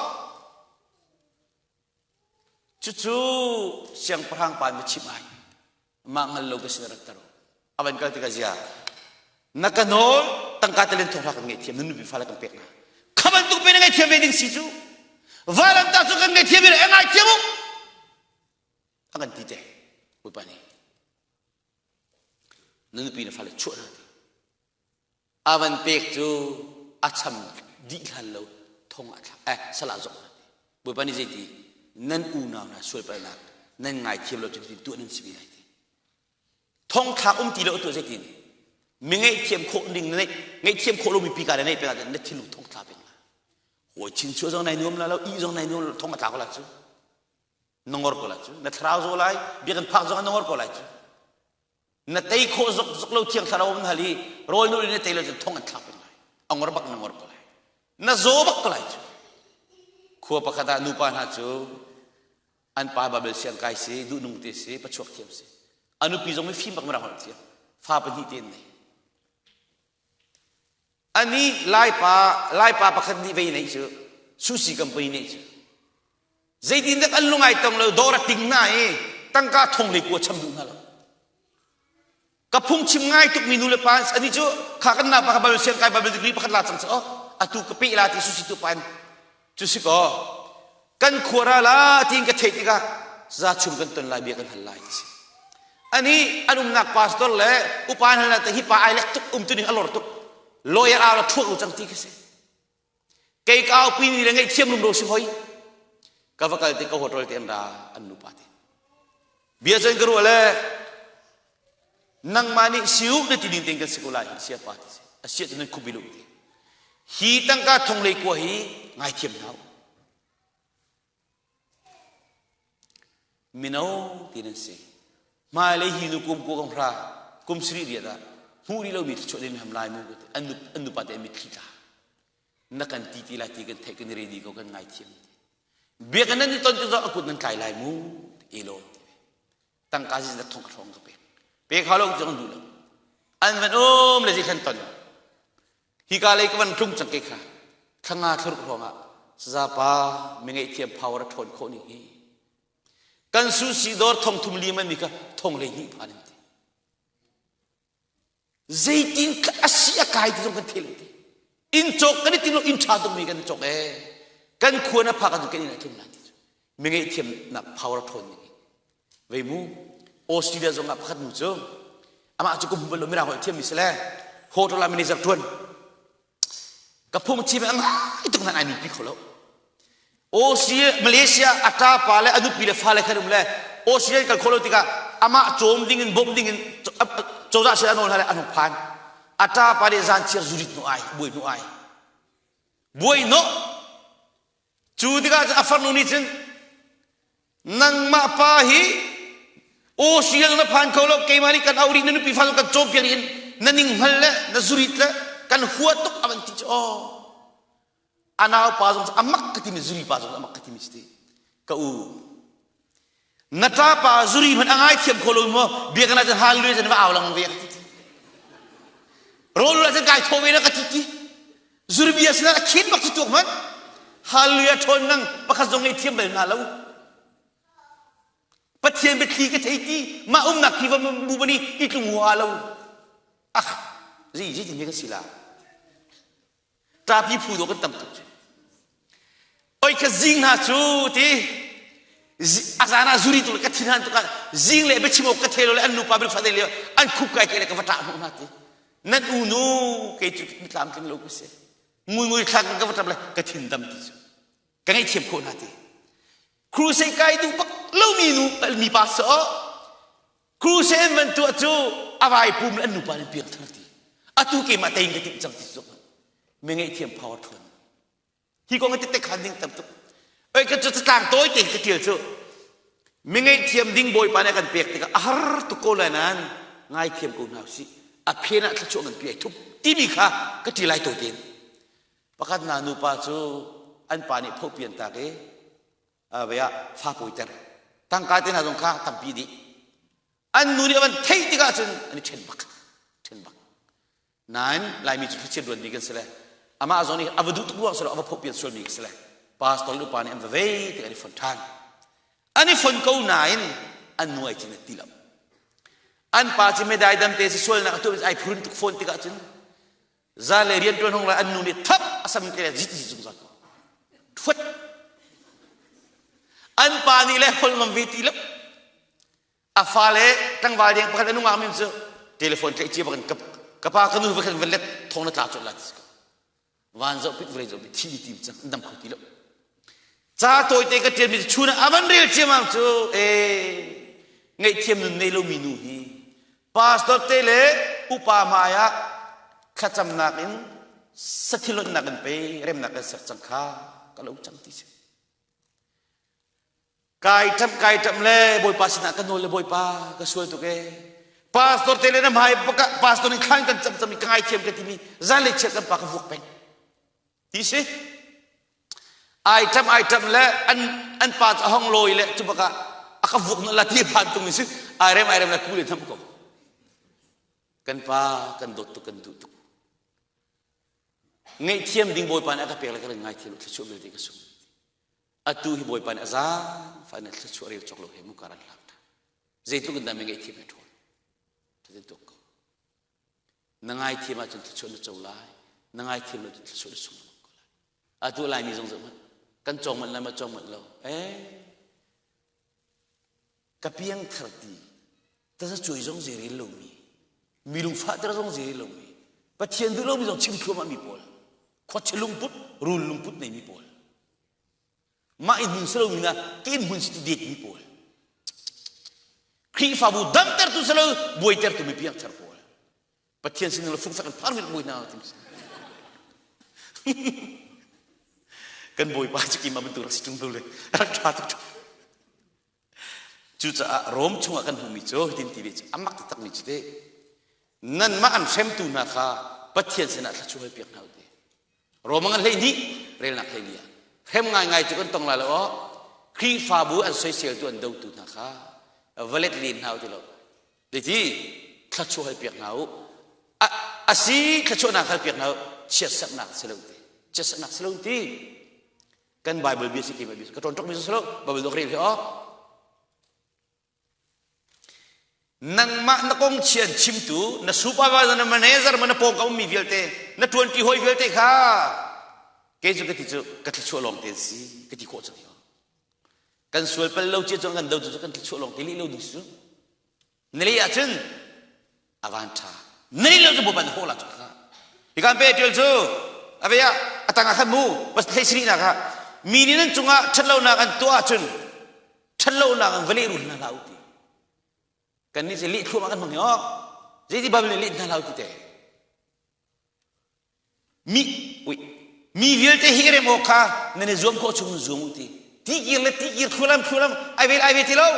Cucu siangpahrang pa nih chimh ai. Mah ngal lo ka sin rat ter. A van kal tikah zia na ka nawl tangka talen thong kan ngaihthiam na nupi fale kan pek hna. Kha bantuk pe na ngaihthiam ve ding si cu. Vailamtah cu kan ngaihthiam ve e ngaithiam u. A kan ti te. Bawipa nih na nupi na fale chuah hna ti. A van pek cu a cham dih hlan lo thong a thlak eh salah zok hna ti. Bawipa nih zeiti nan unau hna sualpalhnak nan ngaithiam lo cu tin tuah nan si ve lai ti. Thong thlak um ti lo tuah zeitin mi ngaihthiam khawh ding na ngaihthiam khawh lomi pi ka le neih pek ahcun na thinlung thong thla peng la. Hawi chin chuah zong nai nuam la lo, ih zong nai nuam lo, thong a tla ko la cu. Na ngor ko la cu. Na thlarau zaw lai, biakinn phak zong na ngor ko lai cu. Na tei khawh zok zok lo thiang thlarau an hal i rawl nul na tei lo cun thong an thlak peng lai. A ngor bak na ngor ko lai. Na zaw bak ko lai cu. Khua pakhat ah nupa hna cu an pa Babel siang kai si, duhnung te si, pachuak thiam si. A nupi zong mi fim bak mirang holh thiam. Fa pahnih te an nei. Ani Laipa Laipa pakhat nih vei neih cu Susi company neih cu zeitin dak an lungai tong lo dawr a ting na i tangka thong le kua cham duh hna lo ka phungchim ngai tuk mi nu le pa ani cu kha kan na pa kha Bible siang kai Bible degree pakhat la cang cu atu ka pe la ti susi tu pan cu si ko kan khua ra la tiin ka theih tikah za chung kan ton lai bia kan hal lai ti si ani an umnak pastor le upa hal te hi pa ai lek tuk um tu ning a lor tuk lawyer a la thuak lo cang ti khi si Kei ka aupi ni le ngaihthiam rumro si hoi. Ka va kal te ka hotel te an ra an nupa te. Bia cun ka ruah le nangmah nih siu na ti ding tein kan si ko lai sia pa ti si. A sia cu nan khup ilu ti. Hi tangka thong lei kua hi ngaithiam hna u. Mino ti nan si. Hmailei hi nu kum ku kam hra kum siri riat ah hmuh rih lomi thluachuah din ham lai mu an nu an nupa te an mitthli tla. Na kan ti ti lai ti kan theih kan i ready ko kan ngaithiam ti. Biakinn nan i ton cu a kut nan tlai lai mu elo ti. Tangka zi na thong ka hrawng ka pek. Pe kha lo cu an duh lo. An van um le zi khan ton. Hika lei ka van tlung cang ke kha thlanga thluruk hrawng ah sazapa mi ngaihthiam power a ṭhawn khawh ning hi kan susi dawr thong thum li man mi kha thong lei hnih phan in ti zeitin a si a kai ti zong kan thei lo ti inn cawk kan i tim lo inn ṭha tuk mi kan cawk ee kan khua na phak ahcun kan inn ah tlung lai ti cu mi ngaihthiamnak power a ṭhawn ning hi vei mu Australia zong ah pakhat nu cu amah cu kum hmu bal lo mirang holh thiam mi si le hotel ah manager ṭuan ka phung chim a ngai tuk nan ai nupi kho lo Australia Malaysia a ṭa pa le a nupi le fale khan um le Australia kal kho lo tikah amah cawm ding in bawmh ding in cozah sin a nawl hna le an hung phan a ṭa pa nih zan chiar zurit nu ai buai nu ai buai no Cu tikah cun a farnu nih cun nangmah pa hi Australia na phan kho lo keimah nih kan auh rih na nupi fa kan cawmpiak in na ning hngal le na zurit le kan hua tuk a van ti cu aw. A naupa zong cu a mak ka timi zuri pa zong a mak ka timi si ti. Ka u, na ṭapa zuri hmanh a ngaithiam kho lo maw biakinn ah cun hallelujah cun va au lang ve ka ti ti. Rawl ah cun kai thaw ve na ka ti ti. Zuri bia sinah a khin bak cu tuak hmanh. Hallelujah ṭhawn nang pakhat zong ngei thiam bal hna lo. Pathian biathli ka thei ti mah umnak khi va bu bani i tlung hua lo. Ah, zei zei tin he kan si la. Ṭapi phu dawh kan tam tuk cu. Oi ka zing hna cu ti a zan ah zuri tu le ka thin han tuk ah zing le biachim awk ka thei lo le an nupa bil fate lio an khup kai ke le ka va ṭah hnawh hna ti. Nan u nu kei cu mitlam tling lo ka si. Ngui ngui thlak ka va ṭap le ka thin dam ti cu. Ka ngaihthiam khawh hna ti. Crusade kai duh bak lomi nu mi pa so Crusade an van tuah cu a vai pum le an nupa in piang thar ti. Atu keimah tein ka timh cang ti cu mi ngaihthiam power ṭhuan. Hi kong hi tek khan ding tam tuk. Oi ka cu catlang tawi te ka tial cu mi ngaihthiam ding Bawipa nih a kan pek tikah a har tuk ko lai nain ngaithiam ko hna usih. A phen ah thluachuah nganpi ai thup timi kha ka ṭi lai tawi tein. Pakhat na nupa cu an pa nih phohpian tak i ve ah fa pawiter tangka te hna zong kha tampi dih an nu nih a van theih tikah cun an i ṭhen bak ṭhen bak nain laimi cu thlichiat ruanmi kan si le amah zong nih a va duh tuk ruang si lo a va phohpian sualmi ka si le pastor le upa nih an va vei tik an i fon ṭhan an i fon ko nain an nu ai cin ti lo an pa cu medai damte si sualnak a tuah ai phurun tuk fawn tikah cun Zan le rian ṭuan hong lai an nu nih thap a sam te zit zit zungzal ko. Thuat. An pa nih le hol ngam ve ti lo. A fa le tlangval deng pakhat a nungak min cu telephone tlaih cia bakin ka, ka pa ka nu pakhat van let thong na tla cawlh lai ti ko. Van zoh pit vawlei zoh pit thi tim cang an dam kho ti lo. Ca tawite ka ṭialmi cu chun ah a van rel ciammam cu ee ngaihthiam nun nei lomi nu hi pastor te le upa hmai ah thlacamnak in sathilonnak in pe remnak kan ser cang kha ka lo cang ti si. Kai ṭap kai ṭap le Bawipa sinah ka nawl le Bawipa ka sual tuk ee. Pastor te le na hmai pastor nih thlan kan cam cam i ka ngaithiam ka timi zan le chiat kan pa ka vuak peng. Ti si. Ai ṭam ai ṭam le an an pa cu a hong lawi le cu bakah a ka vuk na la ti phan tung si ai rem ai rem le ku le tham ko. Kan pa kan dawt tuk kan duh tuk. Ngaihthiam ding Bawipa nih a ka pek le ka rin ngaithiam thluachuah vialte ka sung. Atu hi Bawipa nih a zaangfah in thluachuah rel cawk lo he mu karan hlang ta. Zeitluk in dah mi ngaihthiam he ṭhawn. Ṭhatin tuk ko. Na ngaithiam ahcun thluachuah na co lai. Na ngaithiam lo cun thluachuah na sung lengmang ko lai. Atu Laimi zong zoh hmanh. Kan cawng manh lai ma cawng manh lo. Eh, ka piangthar ti tazacuai zong zei rel lomi mi lungfahter zong zei rel lomi Pathian duh lomi zong chim thluahmah mi pawl khuachia lungput rul lungput neimi pawl mah inn hmun si lomi na ka inn hmun si ti det mi pawl Khrihfabu damtertu si lo buaitertu mi piangthar pawl Pathian sin le fungfek in phar vil bawi hna tim kan bawipa cu keimah bantuk rak si ṭung lo le rak ṭha tuk Cucaah Rom chungah kan hmuhmi cu hitin ti ve cu a mak taktakmi cu teh nanmah an hremtu hna kha Pathian sinah thluachuah halpiak hna u ti. Rom ngan 12 relnak 12 ah hrem ngaingai cu kan tong lai lo aw Khrihfabu an soiseltu an dotu hna kha va let len hna u ti lo. Zeiti thluachuah halpiak hna u. A, a si thluachuahnak halpiak hna u chiatserhnak si lo ti. Chiatserhnak si lo ti. Kan Bible bia si keimah bia ka ṭawn ṭok mi si lo Bible dok rel hi aw. Nangmah na kong chian chimtu na supervisor na manager ma na pawng ka ummi vialte na ṭuanṭi hawi vialte kha kei cu ka ti cu ka thluachuah lawng te si ka ti khawh cang kan sual pal lo cia cu kan do cu kan thluachuah lawng te lih lo ding si cu Na lei ahcun a van ṭha. Na lei lo cu Bawipa nih hawl ah cu kha. Hi kan pe ṭial cu a ve ah a tang ah khan mu bas hlei sarih nak ah mi nih nan cungah ṭhatlonak an tuah ahcun ṭhatlonak an va lehrul hna hlah u ti. Kannih cu leh thluahmah kan hmang hi awk. Zeiti Bible nih leh hna hlah u ti te. Mi ui mi vialte hi rem awk kha nan i zuam khawh chung in zuam u ti. Tikir le tikir thlualam thlualam ai vel ai ve ti lo.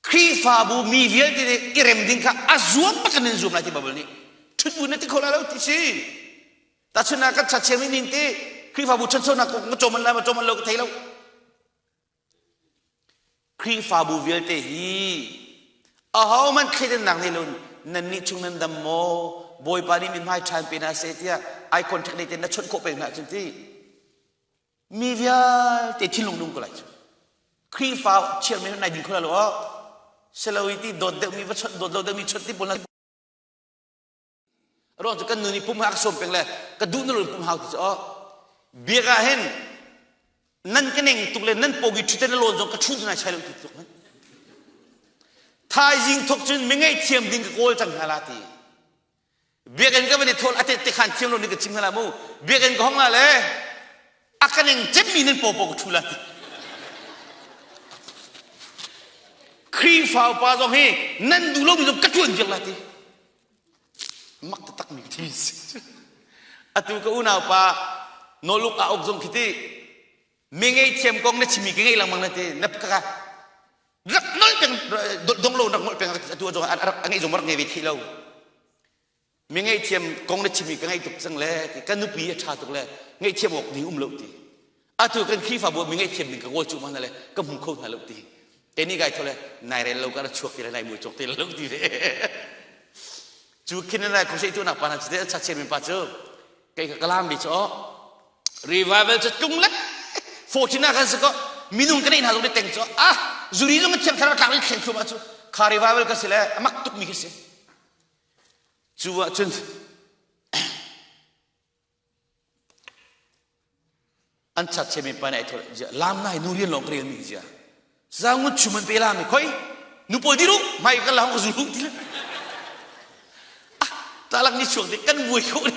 Khrihfabu mi vialte nih i rem ding kha a zuam bak in nan zuam lai ti Bible nih. Ṭhut bu na ti kho lai lo ti si. Tahchunhnak kan chachiam in in ti Khrihfabu ṭhanchonak kong ka cawm an lai ma cawm an lo ka thei lo. Khrihfabu vialte hi ahohmanh thleidannak nei lo nan nih chung nan dam maw Bawipa nih mithmai ṭhan pe hna seh tiah eye contact nei tein na chawnh khawh peng hna ahcun ti mi vialte thinlung nung ko lai cu Khrihfa chairman nai ding kho lo selo i ti dawt deuhmi va chawnh dawt lo deuhmi chawnh ti pawl Ruang cu kan nu nih pum ha ka sawm peng le ka duh na lun pum hau ti cu aw biak ah hin nan ka neng tuk le nan pogi ṭhuten na lawn zong ka ṭhu nai chai lo ti tuk man thaizing thok cun mi ngaihthiam ding ka kawl cang hna la ti biakinn ka van i thawl ate te khan thiam lo ni ka chim hna la mu biakinn ka hong la le a ka neng cemmi nan paw paw ka ṭhu la ti Khrihfa upa zong hi nan duh lomi zong ka ṭuan viar la ti mak taktak mi ka si atu ka unau pa noluk a ok zong khi ti mi ngei thiam kong na chimi ka ngei lengmang na ti na ka rak nol peng dong lo rak ngol peng atu zong a rak a ngei zong rak ngei ve thi lo mi ngei thiam kong na chimi ka ngei tuk cang le ti ka nupi a ṭha tuk le ngei thiam awk ding um lo ti atu kan Khrihfabu mi ngaihthiam ding ka kawl cu mana le ka hmu kho hna lo ti te ni gai thole nai rel lo ka ra chuak ti le nai mui chok ti lo ti le cu khin na ko sei tu nak pa na te cha chen min pa cu kei ka kalam bi cho revival chu tung le fortuna kan se ko minung kan hna zong teng cho ah zuri zong thiang thlarau tlak in thleng thum a chu kha revival ka si le amak tuk mi ka si cu ah cun An chat chemi pa nih ai thawh zia lam nai nu rian lawng ka rel mi zia zangut chum an pe la mi khoi nu pawl diru mai ka lam ka zulu ti le ah talak ni chuak ti kan buai kho ni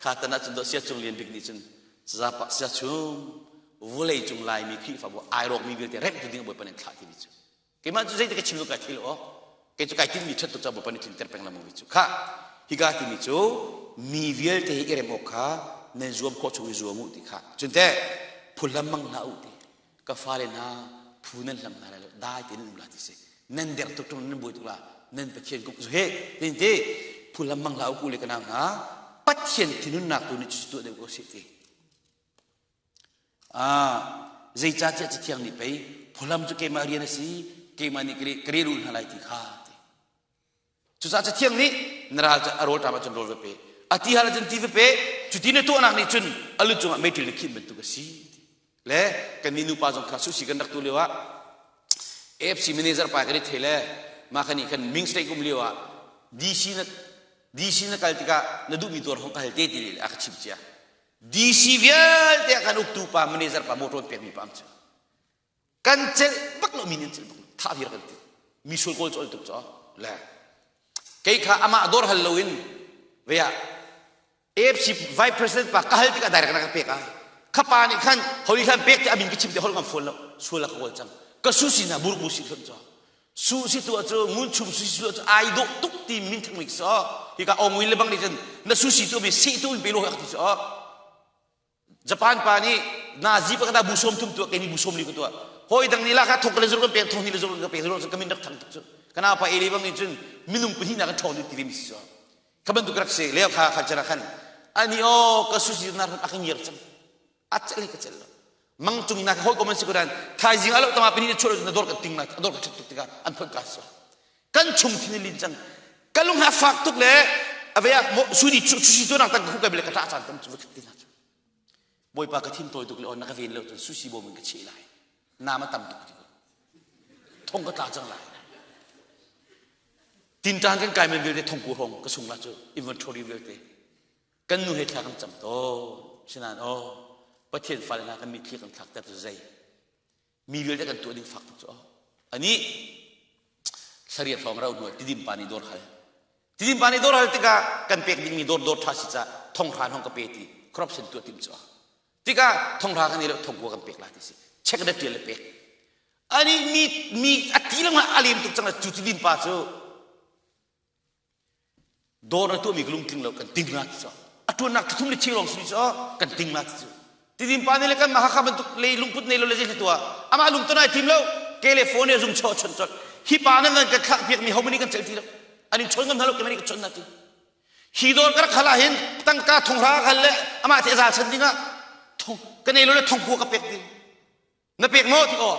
kha tan ah cun do sia cung lian bik nih cun zapa sia chung vulei cung lai mi Khrihfabu ai rawk mi vialte remh tu ding Bawipa nih thlah ti mi cu Keimah cu zeitik ka chim kai thei lo awk. Kei cu kai tinhmi ṭhat tuk caah Bawipa nih tlinter peng lengmang mi cu. Khah, hika timi cu mi vialte hi i rem awk kha nan zuam khawh chung i zuam u ti kha. Cun teh phuhlam mang hlah u ti. Ka fale hna phu nan hlam hna lai lo dai tein nan um la ti si. Nan der tuk ṭung nan buai tuk la nan Pathian kum zu he tin ti phuhlam mang hlah u ku le ka nau hna Pathian thinhunnak tu nih cucu tuah deuh ko sih ti. Ah, zeicahtiah Cathiang nih pei phuhlam cu keimah rian a si, keimah nih ka relul hna lai ti kha ti. Cucaah Cathiang nih na ral cu a rawl ṭam ahcun rawl va pe, a ti hal ahcun ti va pe, cuti na tuahnak nih cun a lu cungah meiṭil na khinh bantuk a si. Le kan nih nupa zong kha sushi kan rak tu lio ah AFC manager pa kan i thei le mah kha nih khan Ming State um lio ah DC na DC na kal tikah na duhmi dawr hong ka hal te ti le a ka chimh cia. DC vialte ah kan uktu pa manager pa motor pekmi pa am cu kan celh bak lo mi nih celh bak lo thah vir kan ti mi sual kawl cu ol tuk cu le kei kha amah dawr hal loin vea AFC vice president pa ka hal tikah direct na ka pek ah kha pa nih khan hoi hlan pek ti amin ka chim te hol ngam fual lo sual a ka kawl cang ka su si na buruk bu si hlon cu su si tu cu ngun chum su si tu cu ai dawh tuk ti min thang mik so hika ongwin le bang nih cun na su si tu mi si tu in pe lo hak ti so Japan pa nih Nazi pa kata bu som thum tu ke ni bu som li ko tu hoi dang ni la kha thok le zur kan pek thong ni le zur kan pek zur kan min rak thang tuk cu kana pa eli bang nih cun minung pahnih na kan thong ni ti mi si so kha bantuk rak si leo kha kha chara khan ani o ka su si na rak ngir chang a cel ka cel lo mang cung na hawi kom an si ko dan thaizing alo tama pini chuah na dor ka ting na dor ka thik tuk tikah an phon ka so kan chung thin lin cang ka lung ha fak tuk le avea mo sudi chu sushi tu nak tang ku ka bile ka ta chan tam chu khat tin chu boipa ka thin toi tuk le on na ka ven lo cun sushi bom in ka che lai na ma tam tuk ti ko thong ka tla cang lai tintan kan kai men vialte thong ku hong ka sung la chu inventory vialte Kan nu he thla kan cam tawn. Sinain aw, Pathian fale hna kan mitthli kan thlakter cu zei? Mi vialte kan tuah ding fak tuk cu aw. Ani thlariat hrawng rau hnu tidim pa nih dawr hal. Tidim pa nih dawr hal tikah kan pek dingmi dawr dawr ṭha si ca thonghra hong ka pe ti corruption tuah tim cu aw. Tikah thonghra kan i lo thongkua kan pek la ti si. Check na ṭial le pek. Ani mi mi a ti lengmang a lem tuk cang cu tidim pa cu Dawr na tuahmi ka lungtling lo kan ting la ti cu. A ṭuannak thuthum le cheu lawng si cu kan ting la ti cu. Tidim pa nih le kan mah Hakha bantuk lei lungput nei lo le zei tuah. Amah lungton ai tim lo. Ke le phone zung chaw chon chon. Hi pa nan kan thlak piak mi ho mani kan cel ti lo. An in chon ngam hna lo ke mani ka chon na ti. Hi dawr ka rak hal ahhin tangka thonghra ka hal le amah te a chan dingah thong ka nei lo le thongkua ka pek ding. Na pek maw ti aw.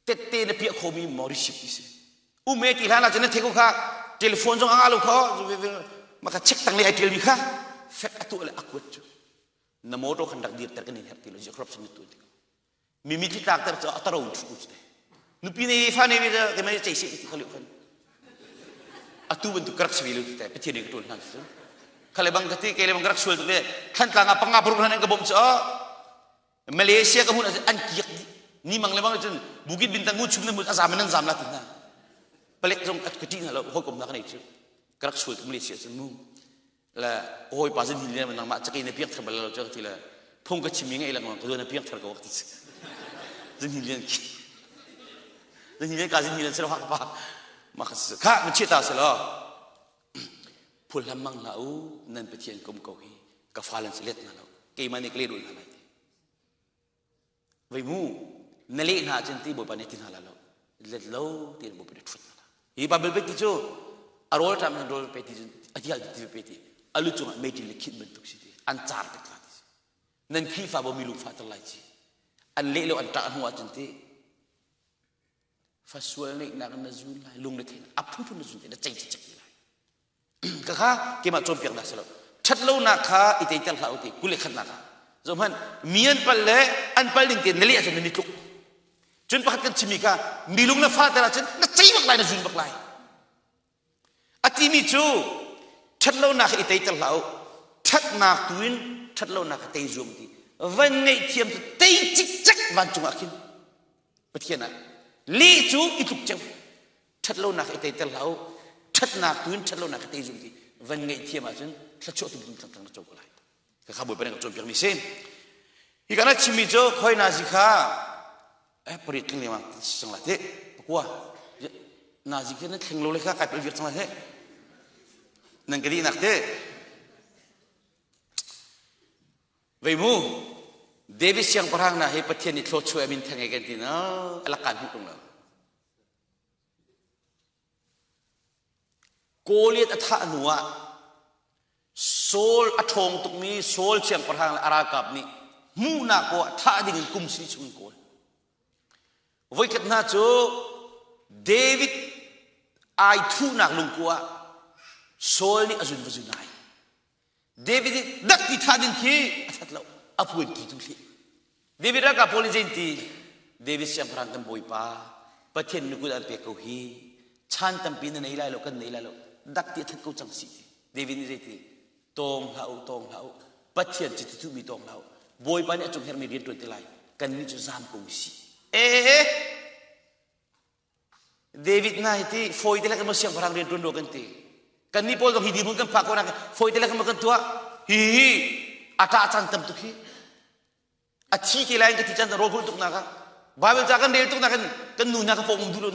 Tette na piah khomi maw receipt ti si. Um e ti hlan ahcun na thei ko kha telephone zong a ngah lo kha maka check tang le ai tial mi kha fek a tuah le a kuat cu. Na motor khan rak dir ter kan in herh ti lo corruption na tuah ti. Mi mitthli tlak ter cu a taro in ṭhu cu nupi nei fa nei ve ke mai cei se ti kha liu khan atu bantuk ka rak si ve lo ti te pathian nih ka ṭuan hna cu khale bang ka ti ke le bang ka rak sual tuk le thlantlang ah panga paruk hlan an ka bawmh cu Malaysia ka hmun an kiak dih ni mang le bang cun Bukit Bintang ngu chum na mun azam nan zam la ti hna palek zong ka ṭih hna lo hawikom hna ka nei cu ka rak sual tuk Malaysia cun mu le hawipa zin hin le nangmah cakei na piang thar bal lo cu ka ti le phung ka chimmi ngei lengmang ka na piang thar ko ka ti zin hin lian khi zin hin lian ka zin hin lian selo ha ka pa ma kha kha na chia ta selo phul hlam mang hlah u nan pathian kum ko hi ka fa lan si let na lo keimah nih ka le dul hna lai Vei mu na leh hna ahcun ti Bawipa nih ti hna lai lo let lo ti Bawipa nih ṭhut hna hi Bible pe ti cu a rawl ṭam in rawl pe ti cu a ti ti pe ti a lu cungah meiṭil le khinh bantuk si ti an car tek la ti nan Khrihfa bo mi lungfah ter lai ci an leh lo an ṭah hnu ahcun ti fasual neihnak na zun lai lung le thein a phunphun na zun te na cei cek lai ka kha keimah cawnpiaknak si lo ṭhatlonak kha i teiter hlah u ti 21nak ah zohhmanh mi an pal le an pal ding tein na leh ahcun na ni tluk cun pakhat kan chimmi kha mi lung na fater ahcun na cei bak lai na zun bak lai a timi cu ṭhatlonak i teiter hlah u ṭhatnak tu in ṭhatlonak kha tei zuam ti van ngaihthiam cu tei cikcek vancung ah khin Pathian ah leh cu i tluk ceu ṭhatlonak i teiter hlah u ṭhatnak tu in ṭhatlonak i tei zum ti van ngaihthiam ahcun thluachuah tum tum tlang na co ko lai ka kha bawipa nih ka cawnpiak mi si hi kana chimmi cu khoi nazi kha eh pariat tling lengmang sang la te pakua nazi khi na thleng lo le kha kai pel vir chang la he nan ka dihnak te Vei mu, David siangpahrang na hi Pathian nih thluachuah min theng kan ti na alak kan hmuh tung lo. Goliath a thah hnu ah Saul a ṭhawng tukmi Saul siangpahrang le a ralkap nih hmuhnak ko ah thah ding in kum si chung kawl. Voikhat hna cu David ai thuhnak lungkua ah Saul nih a zun va zun ai. David nih dak ti thah ding khi a that lo a puan ti tu thli David ralkap pawl nih zein ti David siangpahrang kan bawipa Pathian nukut an pek ko hi chan tampi na nei lai lo kan nei lai lo dak ti a that ko cang si ti David nih zei ti tawng hlah u tawng hlah u Pathian ci tu mi tawng hlah u bawipa nih a cung hermi rian tuan te lai kan nih cu zam ko si eh David na hi ti fawi te le kan siangpahrang rian ṭuan rua kan ti. Kannih pawl zong hi dirhmun kan phak ko nak fawi te le kan kan tuah. Hi hi a ṭah caan tam tuk hi. A thi te lai in ka thi caan rawl tuk nak ah Bible ca kan rel tuk nak kan kan nu hna ka pawm duh lo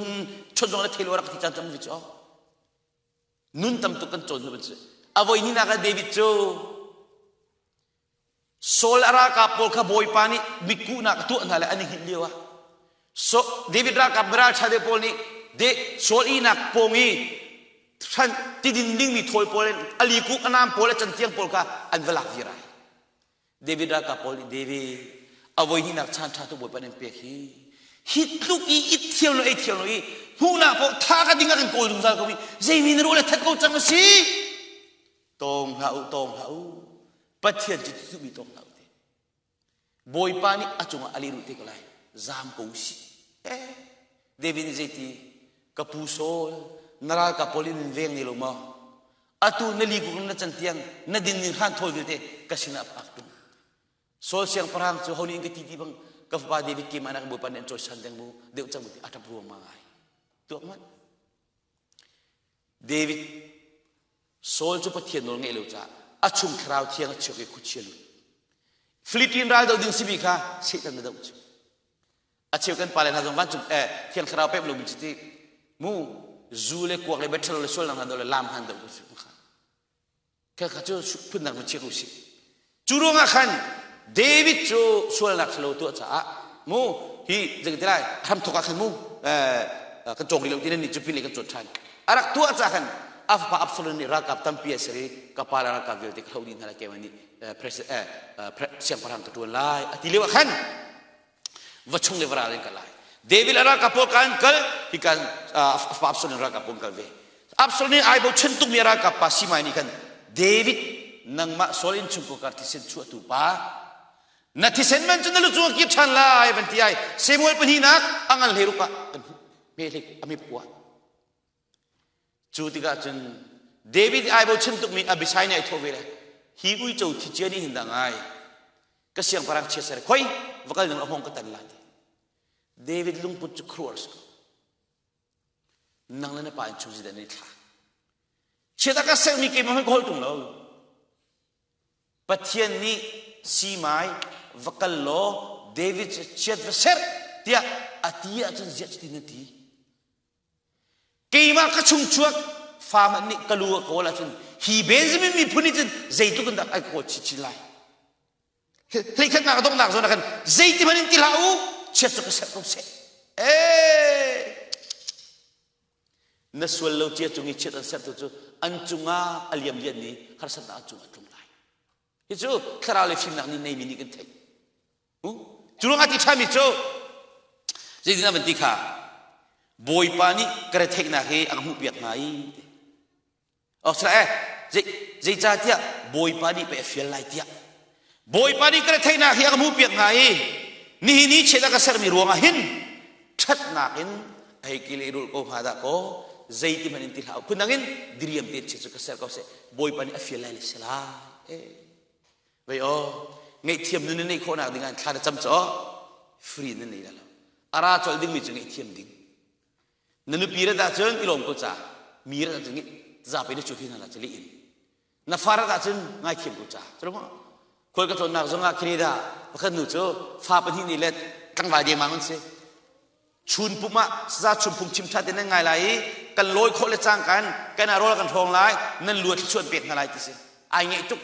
chon zong le thelo rak thi caan tam vi cu. Nun tam tuk kan cawn hnu ban si. A voi ni nak ah David cu Saul a ralkap pawl kha Bawipa nih mitkuhnak a tuah hna le an i hngilh lio ah so, David ralkap miralṭha deuh pawl nih de, Saul ihnak pawng i hran tidin dingmi thawl pawl in a likuk a naam pawl a cantiang pawl kha an va lak viar ai. David ralkap pawl nih David a voi hnihnak chan ṭha tu Bawipa nih an pek hi hi tluk i it thiam lo ei thiam lo i hmuhnak paoh tha ka ding ah kan kawl zungzal ko i zeimi na ruah le that ko cang a si Tawng hlah u, tawng hlah u. Pathian cu tutuhmi tawng hlah u ti. Bawipa nih a cungah a lehrulh te ko lai. Zaam ko usih. Eh, David nih zeiti? Ka pu Saul, na ralkap pawl in veng ne lo maw? Atu na likuk na cantiang, na din ning hran thawl vialte ka sinah phak tung. Saul siangpahrang cu ho nih in ka ti ti bang ka fapa David keimah nak Bawipa nih an cawisan deng mu deuh cang mu ti a ṭap ruang ma ngai. Tuak manh. David Saul cu Pathian nawl ngeih lo caah a chung thlarau thiang a chuak i khuachia lut. Philippine ral do ding simi kha Satan na doh cu. A cheu kan pale hna zong vancung eh thiang thlarau pek lomi cu ti mu zu le kuak le beṭhalo le sualnak hna do le lam han do cu kha. Kha kha cu phundang va chia ko sih. Cu ruangah khan David cu sualnak ṭhalo tuah caah mu hi zei ti lai hramthawk ah khan mu kan cawng rih lo ti nan nih cu pin le kan cawn ṭhan. A rak tuah caah khan A fapa Absalom nih ralkap tampi a ser i ka pa le ralkap vialte ka hloh dih hna lai keimah nih siangpahrang ka ṭuan lai a ti lio ah khan va chung le va ral in kal lai. David le ralkap pawl ka an kal hika fapa Absalom ralkap pawl kal ve. Absalom nih ai bochan tukmi ralkap pa Simai nih khan David nangmah Saul inn chung kar thisen chuahtu pa na thisen man cu na lu cung kir ṭhan lai van ti ai Samuel pahnihnak a ngan hlei ruk ah kan hmuh me hlei a me pakua Cu tikah cun David ai bochan tukmi Abishai nih ai thawh ve le hi uico thi cia nih hin dah ngai ka siangpahrang chia ser khoi va kal ning a hong ka tan la ti David lungput cu khuaruahhar si ko nang le na pa in chung zidan i thla chiat a ka sermi keimah hmanh ka holh tung lo Pathian nih simai va kal law David chiat va ser tiah a ti ahcun ziah cutin na ti Keimah ka chung chuak fa hmanh nih ka lu a kawl ahcun hi Benjamin miphun nih cun zeitluk in dah ai kawl chinchin lai. Hleikhatnak a donghnak zawn ah khan zeiti hmanh in ti hlah u chiat cu ka serh ko seh. Ee na sual lo cia cung i chiat an sertu cu an cungah a liam lian ni harsatnak an cungah tlung lai. Hi cu thlarau le fimnak nih neimi nih kan theih. Cu ruangah ti ṭhami cu zeitin a van ti kha Bawipa nih ka retheihnak hi a ka hmuhpiak hna i oh sila eh zeicahtiah Bawipa nih pei a fial lai tiah Bawipa nih ka retheihnak hi a ka hmuhpiak hna i nihin i chiat a ka sermi ruangah hin ṭhatnak in a hei ki lehrulh ko hnga dah kaw zeiti hmanh in ti hlah phundang in diriam tein chiat cu ka ser ko seh Bawipa nih a fial lai le si lai eh Vei aw, ngaihthiam nun na neih khawhnak ding ah thla na cam caw free na nei lo. A ra colh dingmi cu ngaihthiam ding. Na nupi rat ahcun i lawm ko ca. Mi rat ahcun zapi na cu hi hna la cu in. Na fa rat ahcun ngaithiam ko ca. Cu maw? Khual ka tlawnnak zongah Canada pakhat nu cu fa pahnih nih le tlangval dengmang an si. Chun pum ah saza chum phung chim ṭha te nan ngai lai i kan lawi khawh le cangka in kan ah rawl kan hrawng lai nan lu thluachuah pek hna lai ti si ai ngeih tuk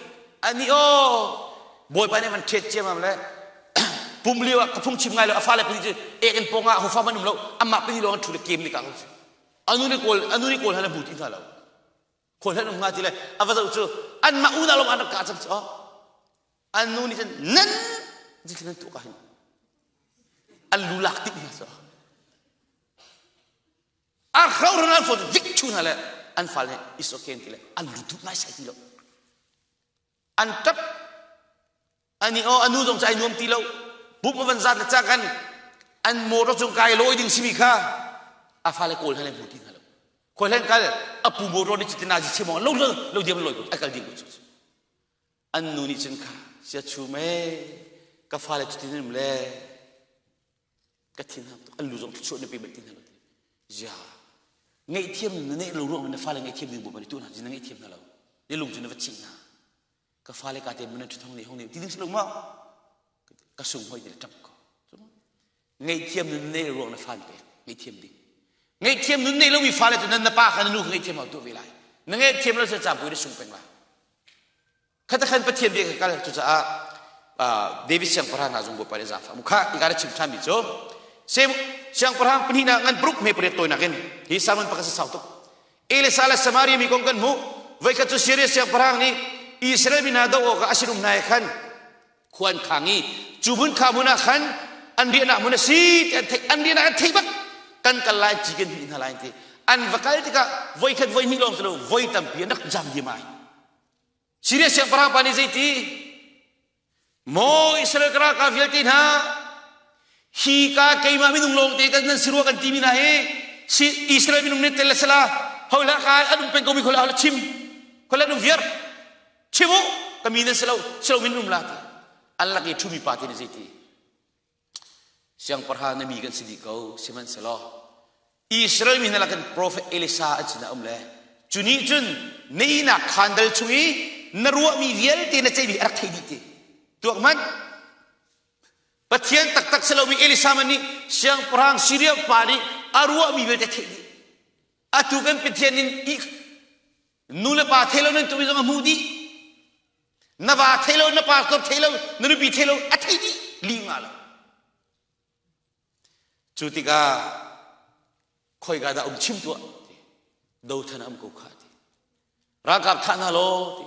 ani aw bawipa nih van ṭhet ciammam le pum lio ah ka phung chim ngai lo a fale pahnih cu ek in pawng ah hofa man um lo amah pahnih lawng an ṭhu le kem ni ka anu nih kawl anu nih kawl hlan a hmu ti hna lo khawl hlan um hnga ti le a va zoh cu anmah unau lawng an rak kah cang cu an nu nih cun nan zeitin nan tuah ka hin an lu lak tik hna cu a hro ran an fawn vik chu hna le an fale is okay ti le an lu duh ngai sai ti lo an tap ani aw anu zong cu ai nuam ti lo buk ma van zat le ca kan an motor cung kai lawi ding simi kha a fale kawl hna le hmu ti hna lo khoi hlen kal a pu motor nih cutin a chi mo lo lo lo diam loi ai kal ding ko an nu nih cun kha sia chum e ka fale cutin um le ka thin hang tuk an lu zong thluachuah na pe bal ti hna lo zia ngaihthiam na neih lo ruang na fale ngaihthiam ding bu tu hna na ngaihthiam hna lo ni lung cu na va chih hna ka fale ka te mun ṭhu thong ne hong ne ti ding si lo ma ka sung hoi ti le ṭap ko ngaihthiam nun nei ruang na fan pek ngaihthiam ding ngaihthiam nun nei lomi fale cu nan na pa kha na nu kha ngaihthiam hau tu ve lai na ngaihthiam lo se ca pui na sung peng lai khata khan pathian bia kha kal cucaah David siangpahrang hna zong bawipa nih zaangfah mu kha ika na chim ṭhan mi cu siangpahrang pahnih na ngan bruk me pariat tawinak in hi sermon pakhat si sau tuk Elisa le Samaria mi kong kan hmuh voikhat cu Syria siangpahrang nih Israel mi hna doh awkah a sinum hna he khan khua an khang i cu hmun kha hmun ah khan an riahnak hmun a si ti an theih an riahnak an theih bak kan kal lai ci kan hnih hna lai ti an va kal tikah voikhat voihnih lawng si lo voi tampi an rak jam diam ai Syria siangpahrang pa nih zeiti? Maw Israel ka ralkap vialte hna, hi ka keimah minung lawngte kan nan si rua kan timi hna hi si Israel minung nih tel le sala hola ka an um peng ko mi khola hola chim khola um viar chim u ka mi nan si lo si lo min um la ti an lak i ṭhumi pa te nih zeiti Siangpahrang na mi kan si dih ko, sihmanhsehlaw Israel mi hna lakin profet Elisa an sinah um le cu nih cun na ihnak khandal chung i na ruahmi vialte na ceihmi a rak theih dih ti. Tuak hmanh. Pathian taktak si lomi Elisa man nih siangpahrang Syria pa nih a ruahmi vialte theih dih. Atu kan Pathian in nu le pa thei lo nan tuahmi zong a hmuh dih. Na va thei lo, na pastor thei lo, na nupi thei lo, a thei dih li nga lo. Cu tikah khoika dah um chim tuah ti. Dothan am ko kha ti. Ralkap thlah hna law ti.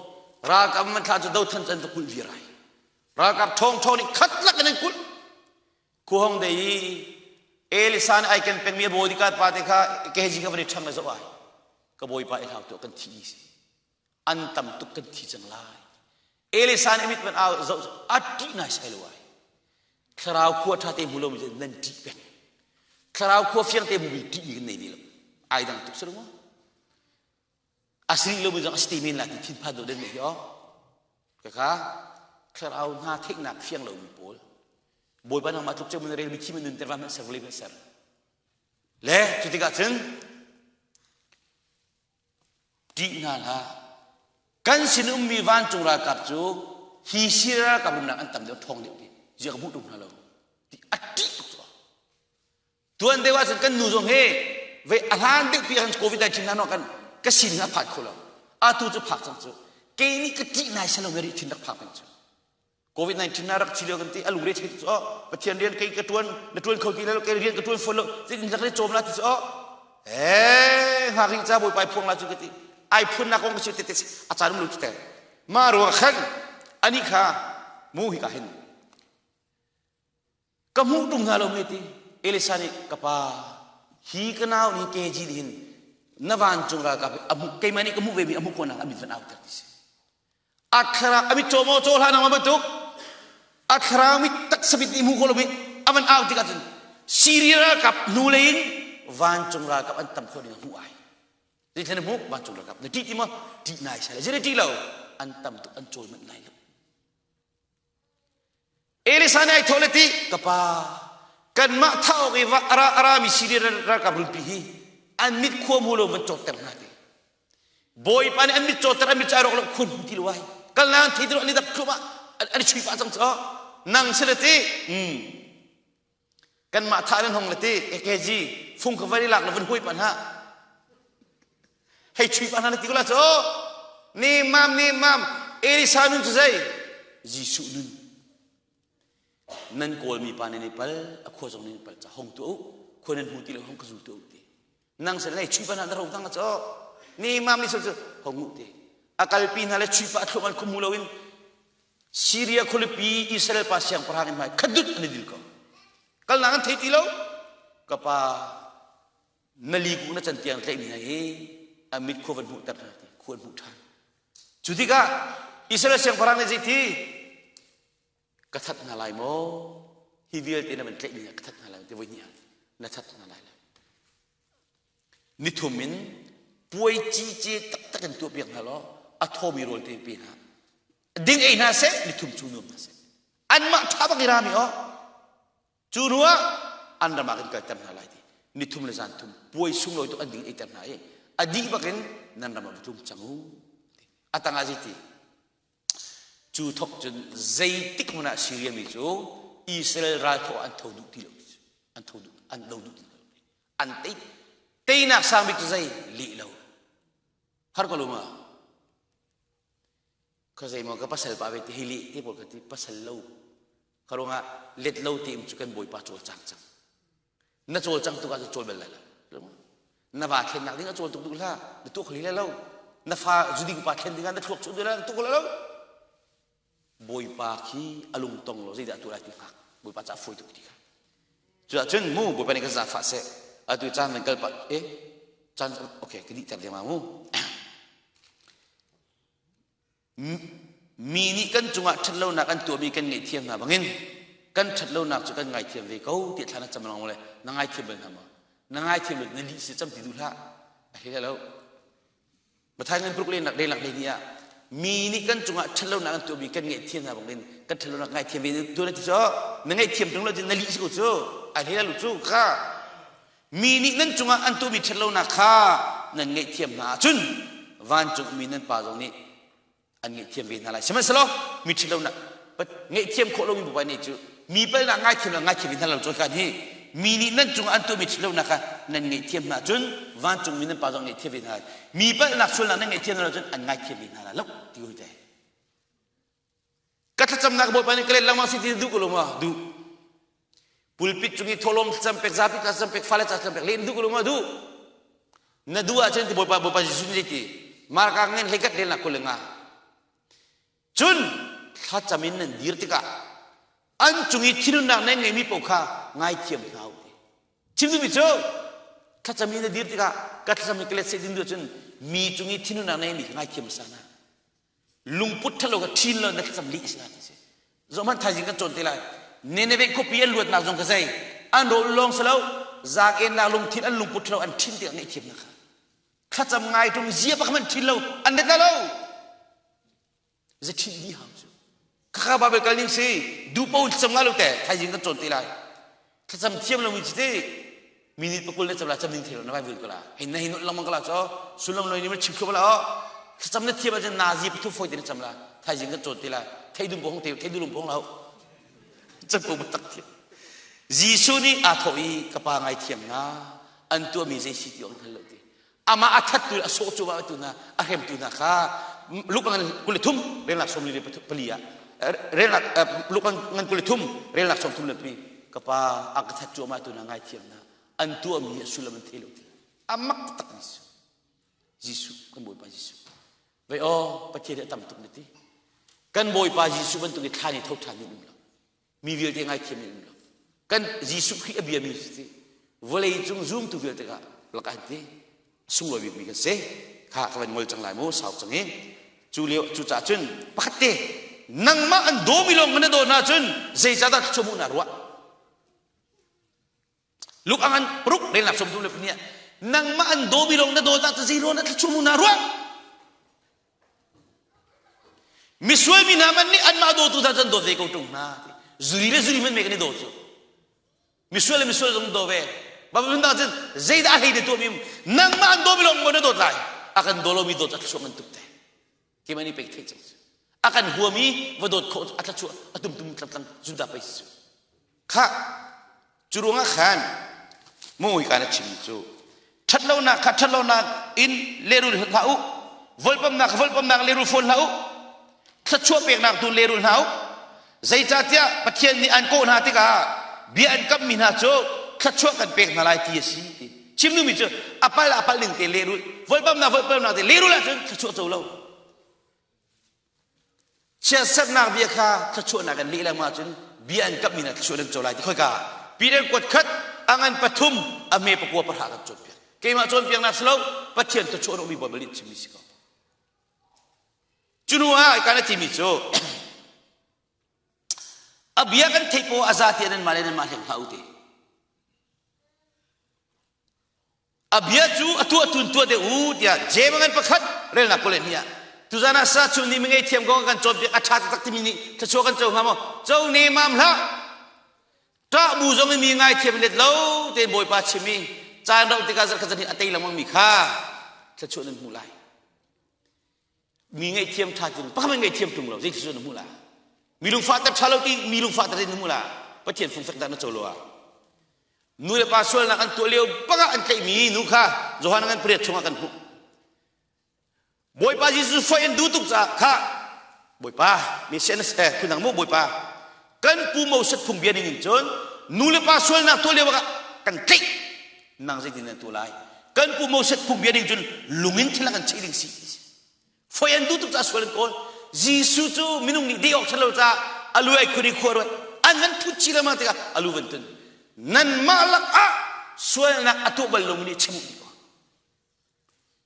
Ralkap man thlah cu dothan can va kulh vir ai. Ralkap ṭhawng ṭhawng nih khat lak in an kulh. Khuahong dei i Elisa nih ai ken pengmi a bodyguard pa te kha keji kha van i ṭhang le zoh ai. Ka bawipa i hlau tuah kan thi si. An tam tuk kan thi cang lai. Elisa nih mit van au zoh a ṭih nai sai lo ai. Thlarau khua ṭha te hmu lomi cu nan ṭih peng. Thlarau khua fiang te hmumi ṭih mi kan nei ve lo. Ai dang tuk si lo maw? A si rih lomi zong a si te men la ti thinphan dawh den hi aw. Kaka thlarau hna theihnak fiang lomi pawl Bawipa nangmah tluk ceu man rel mi thi man nun ter van ser vawlei ser. Le cu tikah cun ṭih hna hlah. Kan sin ummi vancung ralkap cu hi Syria ralkap rumnak an tam deuh ṭhawng deuh ti ziak hmuh ṭung hna lo ti a ṭih tuk cu. Tuan deuh ahcun kan nu zong hi ve a hlan deuh pi khan COVID-19 hna no kan ka sin a phat kho lo. Atu cu phak cang cu. Kei nih ka ṭih nai selo meri thin rak phak peng cu. COVID-19 na rak thi lio kan ti a lungre thei cu oh Pathian rian kei ka tuan na tuan kho ti lo kei rian ka tuan fawn lo zeitin rak le cawm la ti cu oh eh ngakri ca bawipa phuang la cu ka ti ai phun nak kong ka si te te a caan um lo cu te ma ruang khan ani kha mu hi ka hin Ka hmuh ṭung hna lo hme ti. Elisa nih ka pa hi ka nau nih KG nih hin na vancung ralkap hi a hmuh keimah nih ka hmuh ve mi a hmuh khawhnak a mit van auter ti si. A thlarau a mit caw maw caw hlah nang bantuk a thlarau mit taksa mit nih hmuh khawh lomi a van au tikah cun Syria ralkap hnulei in vancung ralkap an tam khawh ding a hmuh ai. Zeithlen a hmuh vancung ralkap na ṭih ti maw? Ṭih nai sai le. Zei ṭih lo an tam tuk an cawl manh lai lo. Elisa nih ai thawh le ti ka pa kanmah thah awk i a rami Siria ralkap rulpi hi an mit khua mu lo van cawtter hna ti Bawipa nih an mit cawtter an mit cu ai rawk lo khun hmu ti lo ai kal na thei ti lo an i dap thluahmah an i chui pah cang cu nang si le ti Kanmah thah nan hong le ti AKG fung kha van i lak le van hui pa hna. Hei chui pa hna na ti ko la cu. Ne mam ne mam Elisa nun cu zei? Jesuh nun. Nan kawlmi pa nan i pal a khua zong nan i pal ca hong tu u khua nan hmu ti lo hong ka zul tu u ti. Nang se nei chui pa hna na ro tang cu. Ne mam ni cu hong u ti. A kalpi hna le chui pa a thlum an khum mu lo in Syria khualipi Israel pa siangpahrang in hmai khadut an i dil ko. Kalnak an thei ti lo. Ka pa na li na can tiang tlaihmi hna hi a mit khua van hmuhter hna ti khua an hmuh ṭhan. Cu tikah Israel siangpahrang nih zeiti ka that hna lai maw? Hi vialte na van tlaihmi hna ka that hna lai ti voi hnih ah na that hna lai lo. Nithum in puai cice taktak in tuahpiak hna law a thawmi rawl te pe hna. Ding ei hna seh, nithum chung nuam hna seh. Anmah ṭha bak i rami aw. Cu hnu ah an ram ah kan kalter hna lai ti. Nithum le zan thum puai sunglawi tuk an ding eiter hna i a dih bakin nan ram ah va tlung cang u. A tangah zeiti? Cu thok cun zeitik hmanh ah Syria mi cu Israel ralthawh an tho duh ti lo. An tho duh, an do duh ti lo. An tei teinak sang bik cu zei lih lo har ko lu ma kha zei maw ka pasal pa ve ti hei lih te pawl kha ti pasal lo kha ruangah let lo ti um cu kan bawipa cawlcang cang na cawlcang tuk ah cu cawl bal lai lo na va thlennak ding a cawl tuk duh hlah na tuah kho lai lo na fa zuding pa thlen dingah na thluak chu duh lai na tuah kho lai lo Bawipa khi a lungtong lo zeidah tuah lai ti hngak Bawipa ca fawi tuk ti kha cuah cun mu Bawipa nih kan zaangfah seh atu caan van kal pah eh caan okay ka dih ter ding ma mu mi nih kan cungah ṭhatlonak an tuahmi kan ngaihthiam hna bangin kan ṭhatlonak cu kan ngaithiam ve ko tiah thla na cam lengmang le na ngaithiam bal hna maw na ngaithiam lo na lih si cam ti duh hlah a he lo Matthai ngan paruk le nak le lak le ni ah mi nih kan cungah ṭhatlonak an tuahmi kan ngaihthiam hna bangin kan ṭhatlonak ngaithiam ve tu na ti cu na ngaihthiam ṭung lo na lih si ko cu ai hlei lu cu kha mi nih nan cungah an tuahmi ṭhatlonak kha nan ngaihthiam hna ahcun vancung mi nan pa zong nih an ngaihthiam ve hna lai sihmanhsehlaw mi ṭhatlonak ngaihthiam khawh lomi bawipa nih cu mi palnak ngaithiam lo ngaithiam ve hna lo cu kan hi mi nih nan cungah an tuahmi ṭhatlonak kha nan ngaihthiam hna cun vancung mi nan pa zong ngaihthiam ve hna lai mi palnak sualnak nan ngaihthiam hna lo cun an ngaithiam ve hna lai lo ti ko te ka thlacamnak bawipa nih ka let lengmang si ti duh ko lo ma duh pulpit cung i thawhlawm thlacam pek zapi thlacam pek fale thlacam pek len duh ko lo ma duh na duh ahcun ti bawipa bawipa Jesuh nih ti. Marka ngen hleikat relnak 25. Cun thlacam in nan dir tikah an cung i thinhunnak nan ngeimi paoh kha ngaithiam hna u. Chim duhmi cu thlacam in na dir tikah ka thlacam i ka let seh ding duh cun mi cung i thinhunnak na ngeimi kha ngaithiam hmasa hna. Lungput ṭhalo kha ṭhin lo na thlacam lih a si lai ti si. Zohhmanh thaizing kan cawn te lai. Nineveh khuapi an luatnak zong kha zei an rawl lawng si lo zaang-ennak lungthin an lungput ṭhalo an ṭhin tikah ngaihthiamnak kha thlacam ngai ṭung zia pakhat hmanh ṭhin lo an let lo. Ze ṭhin dih hau cu. Khakha Bible kal ning si dupo thlacam nga lo te thaizing kan cawn te lai. Thlacam thiam lomi ci te minute pakul le cam la cam ding thei lo na Bible kala. Hei na hin lengmang kala cho sullam loi ni ma chim kho la o. Thlacam na thiam ahcun nazi pathu foi te na cam la. Thaizing kan cawn te lai. Thei dum pong te thei dum pong lo. Cam ko tak thiam. Jesuh nih aa thawh i ka pa ngai thiam na an tuahmi zei si ti awk hngal lo ti. Amah a thattu a sawh cu tu hna a hremtu hna kha Luka ngan 23 relnak 44 ah relnak Luka ngan 23 relnak 33 ka pa a ka that cuahmah tu hna ngaithiam hna an tuahmi a sullam an thei lo ti a mak tak mi si Jesuh kan Bawipa Jesuh vei aw Pathian hi a tam tuk na ti kan Bawipa Jesuh bantuk i thlan i tho ṭhan in um lo mi vialte ngaithiam in um lo kan Jesuh Khrih a biami si vawlei cung zumtu vialte ka lakah ti sunglawi bikmi kan si kha ka van ngol cang lai mu sau cang i cu lio cu caah cun pakhat te nangmah an dawmi lawng na daw hna cun zeicahdah thluachuah na ruah Luk ang an ruk relnak 34 nangmah an dawmi lawng na dawt ah zei na thluachuah na ruah Misual mi hna man nih anmah dawtu hna cu an dawt ve ko ṭung hna. Zuri le zuri hmanh me kan i daw cu. Misual le misual zong daw ve. Baibal dang cun zeidah a hlei na tuahmi um nangmah an dawmi lawng maw na dawt lai. A kan daw lomi dawt a thluachuah ngan tuk te. Keimah nih pek theih cang cu. A kan huami va dawt khawh a thluachuah a tumtum tlangtlang zunda pei si cu. Khah cu ruangah khan mu hika na chimmi cu ṭhatlonak kha ṭhatlonak in lehrul hlah u volpamnak kha volpamnak lehrul fawn hlah u thluachuah peknak tu lehrul hna u zeicahtiah Pathian nih an kawh hna tikah bia an kammi hna cu thluachuah kan pek hna lai ti a si ti chim duhmi cu a pal a pal ning te lehrul volpamnak volpamnak te lehrul ahcun thluachuah co lo Chiatserhnak bia kha thluachuahnak in leh lengmang ahcun bia an kamhmi na thluachuah nan co lai ti khoika Peter kuat khat a ngan pathum a hme pakua pahra kan cawnpiak keimah cawnpiaknak si lo Pathian thluachuah na ummi Baibal nih chimmi si ko cu hnu ah kan a timi cu a bia kan theih poah a za tiah nanmah le nanmah hleng hlah u ti A bia cu a tuah tun tuah deuh u tiah Jeim ngan pakhat relnak 22 ah tuzan ah sa chung nih mi ngei kong kan cawnpiak a ṭha taktak timi nih thluachuah kan co hnga maw co ne mam hlah ṭah bu zong in mi ngaithiam let lo tein Bawipa chim i caan rauh tikah zarh khat zarh a tei lengmang mi kha thluachuah nan hmuh lai mi ngaihthiam ṭha tin pakhat ngaihthiam ṭung lo zei thluachuah na hmuh lai mi lungfahter ṭha lo ti mi lungfahter in na hmuh lai Pathian fungfek dah na co lo ah Nu le pa sualnak an tuah lio bak ah an tlaihmi nu kha Johan ngan pariat chungah kan hmuh. Bawipa Jesuh foih an duh tuk caah kha Bawipa Messiah na si phundang mu Bawipa kan pu Moses phungbia ning in cun nu le pa sualnak tuah lio bak ah kan tlaih nang zeitin na tuah lai kan pu Moses phungbia ning cun lung in thil a kan cheh ding si Foi an duh tuk caah sual an kawl. Jesuh cu minung nih deh awk ṭhat lo caah a lu ai khun i khua ruat. An van thut chi lengmang tikah a lu van tun. Nanmah lakah sualnak a tuah bal lomi nih chim u ti ko.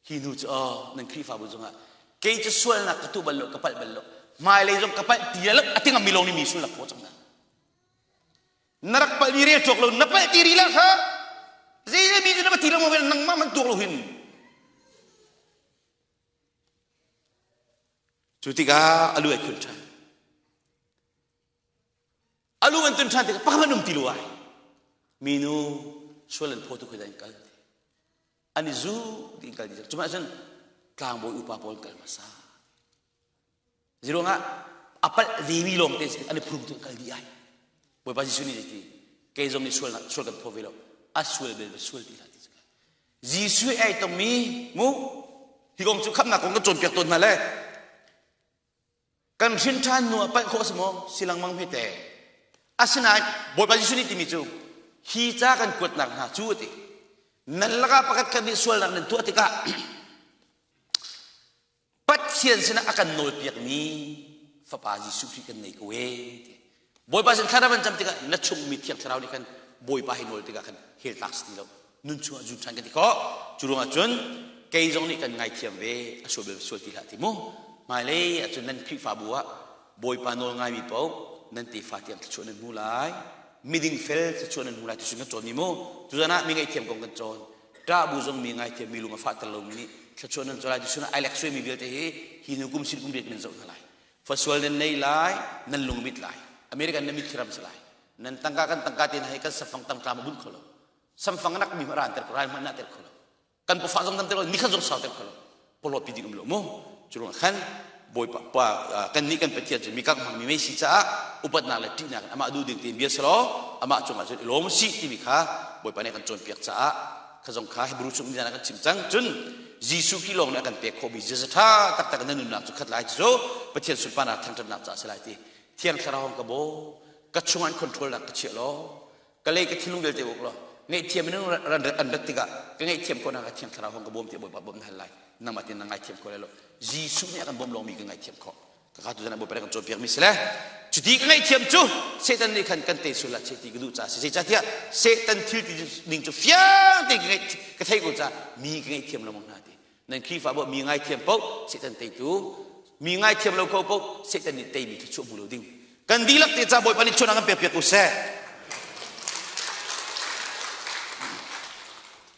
Hi nu cu aw nan Khrihfabu zongah kei cu sualnak ka tuah bal lo ka palh bal lo. Hmailei zong ka palh ti lo a ti ngammi lawng nih mi sullam phaw cang hna. Na rak palh mi rel cawk lo na palh ti rih la kha zei le mi cu na va ti lengmang ve nangmah man tuak lo hin. Cu tikah a lu ai khun ṭhan. A lu an tun ṭhan tikah pakhat an um ti lo ai. Minu sual an phaw tu khoi dah in kal ti. An i zu ti in kal ti. Cumah cun tlangbawi upa pawl kal hmasa. Ziruangah a palh ve mi lawng te an i phurum tu kal dih ai. Bawipa Jesuh nih ti kei zong nih sual sual kan phaw ve lo. A sual bel va sual ti hlah ti. Jesuh ai tongmi mu hi kong cu khamnak kong kan cawnpiak tawn hna le kan hrin ṭhan hnu ah palh khawh a si maw si lengmang hme te asinain Bawipa Jesuh nih timi cu hi ca kan kuatnak hna cu a ti nan lakah pakhat khat nih sualnak nan tuah tikah. Pathian sinah a kan nawlpiakmi Fapa Jesuh Khrih kan nei ko ee ti. Bawipa sin thlarau an cam tikah na chungmi Thiang Thlarau nih khan Bawipa hi nawl tikah khan hell tlak si ti lo. Nun chungah zun ṭhan kan ti khawh. Cu ruangah cun kei zong nih kan ngaithiam ve a sual bel sual ti hlah ti mu. Hmailei ahcun nan Khrihfabu ah Bawipa nawl ngaimi paoh nan tefa tiang thluachuah nan hmu lai. Miding fel thluachuah nan hmu lai ti cu kan cawn mi mu. Tuzan ah mi ngaihthiam kong kan cawn. Ṭah bu zong mi ngaithiam mi lung a fahter lomi nih thluachuah nan co lai ti chungah ai lek suaimi vialte hi hi hnu kum sin kum riat nan zoh hna lai. Fasual nan nei lai, nan lung mit lai. American nan mitthli ram si lai. Nan tangka kan tangka te hna hi kan safang tangtlam a bunh kho lo. Samfang nak mi ran ter rai hmanh na ter kho lo. Kan pafa zong tam ter ni khat zong sau ter kho lo. Polawpi ding um lo mu. Cu ruangah khan Bawipa pa kan nih kan Pathian cu mikak hmangmi mei si caah upatnak le ṭihnak in amah duh ding tein bia selaw amah cungah cun i lawm sih timi kha Bawipa nih a kan cawnpiak caah kha zong kha Hebrew chung ni kan chim cang. Cun Jesuh Khrih lawng nih a kan pek khawhmi ziaza ṭha taktak na nunnak cu khat lai cu Pathian sunparnak thangṭhatnak caah si lai ti Thiang Thlarau ka bawm ka chungah in control nak ka chiah law ka lei ka thinlung vialte uk law ngaihthiam in an rat tikah ka ngaihthiam khawh nak thiang thlarau hong ka bawm tiah Bawipa bawm na hal lai nangmah tin na ngaithiam kho lai lo Jesuh nih a kan bawm lawngmi ka ngaithiam khawh ka ka tu zan Bawipa kan cawnpiak mi si le cuti ka ngaihthiam cu Satan nih khan kan te sul la che ti ka duh ca si zeicahtiah Satan thil ti ning cu fiang tein ka ngaih ka thei ko ca mi ka ngaihthiam lo hna ti nan Khrihfabu mi ngaithiam paoh Satan teitu mi ngaithiam lo ko paoh Satan nih teimi thluachuah hmu lo ding kan dihlak te ca Bawipa nih chuan kan pek piak u seh.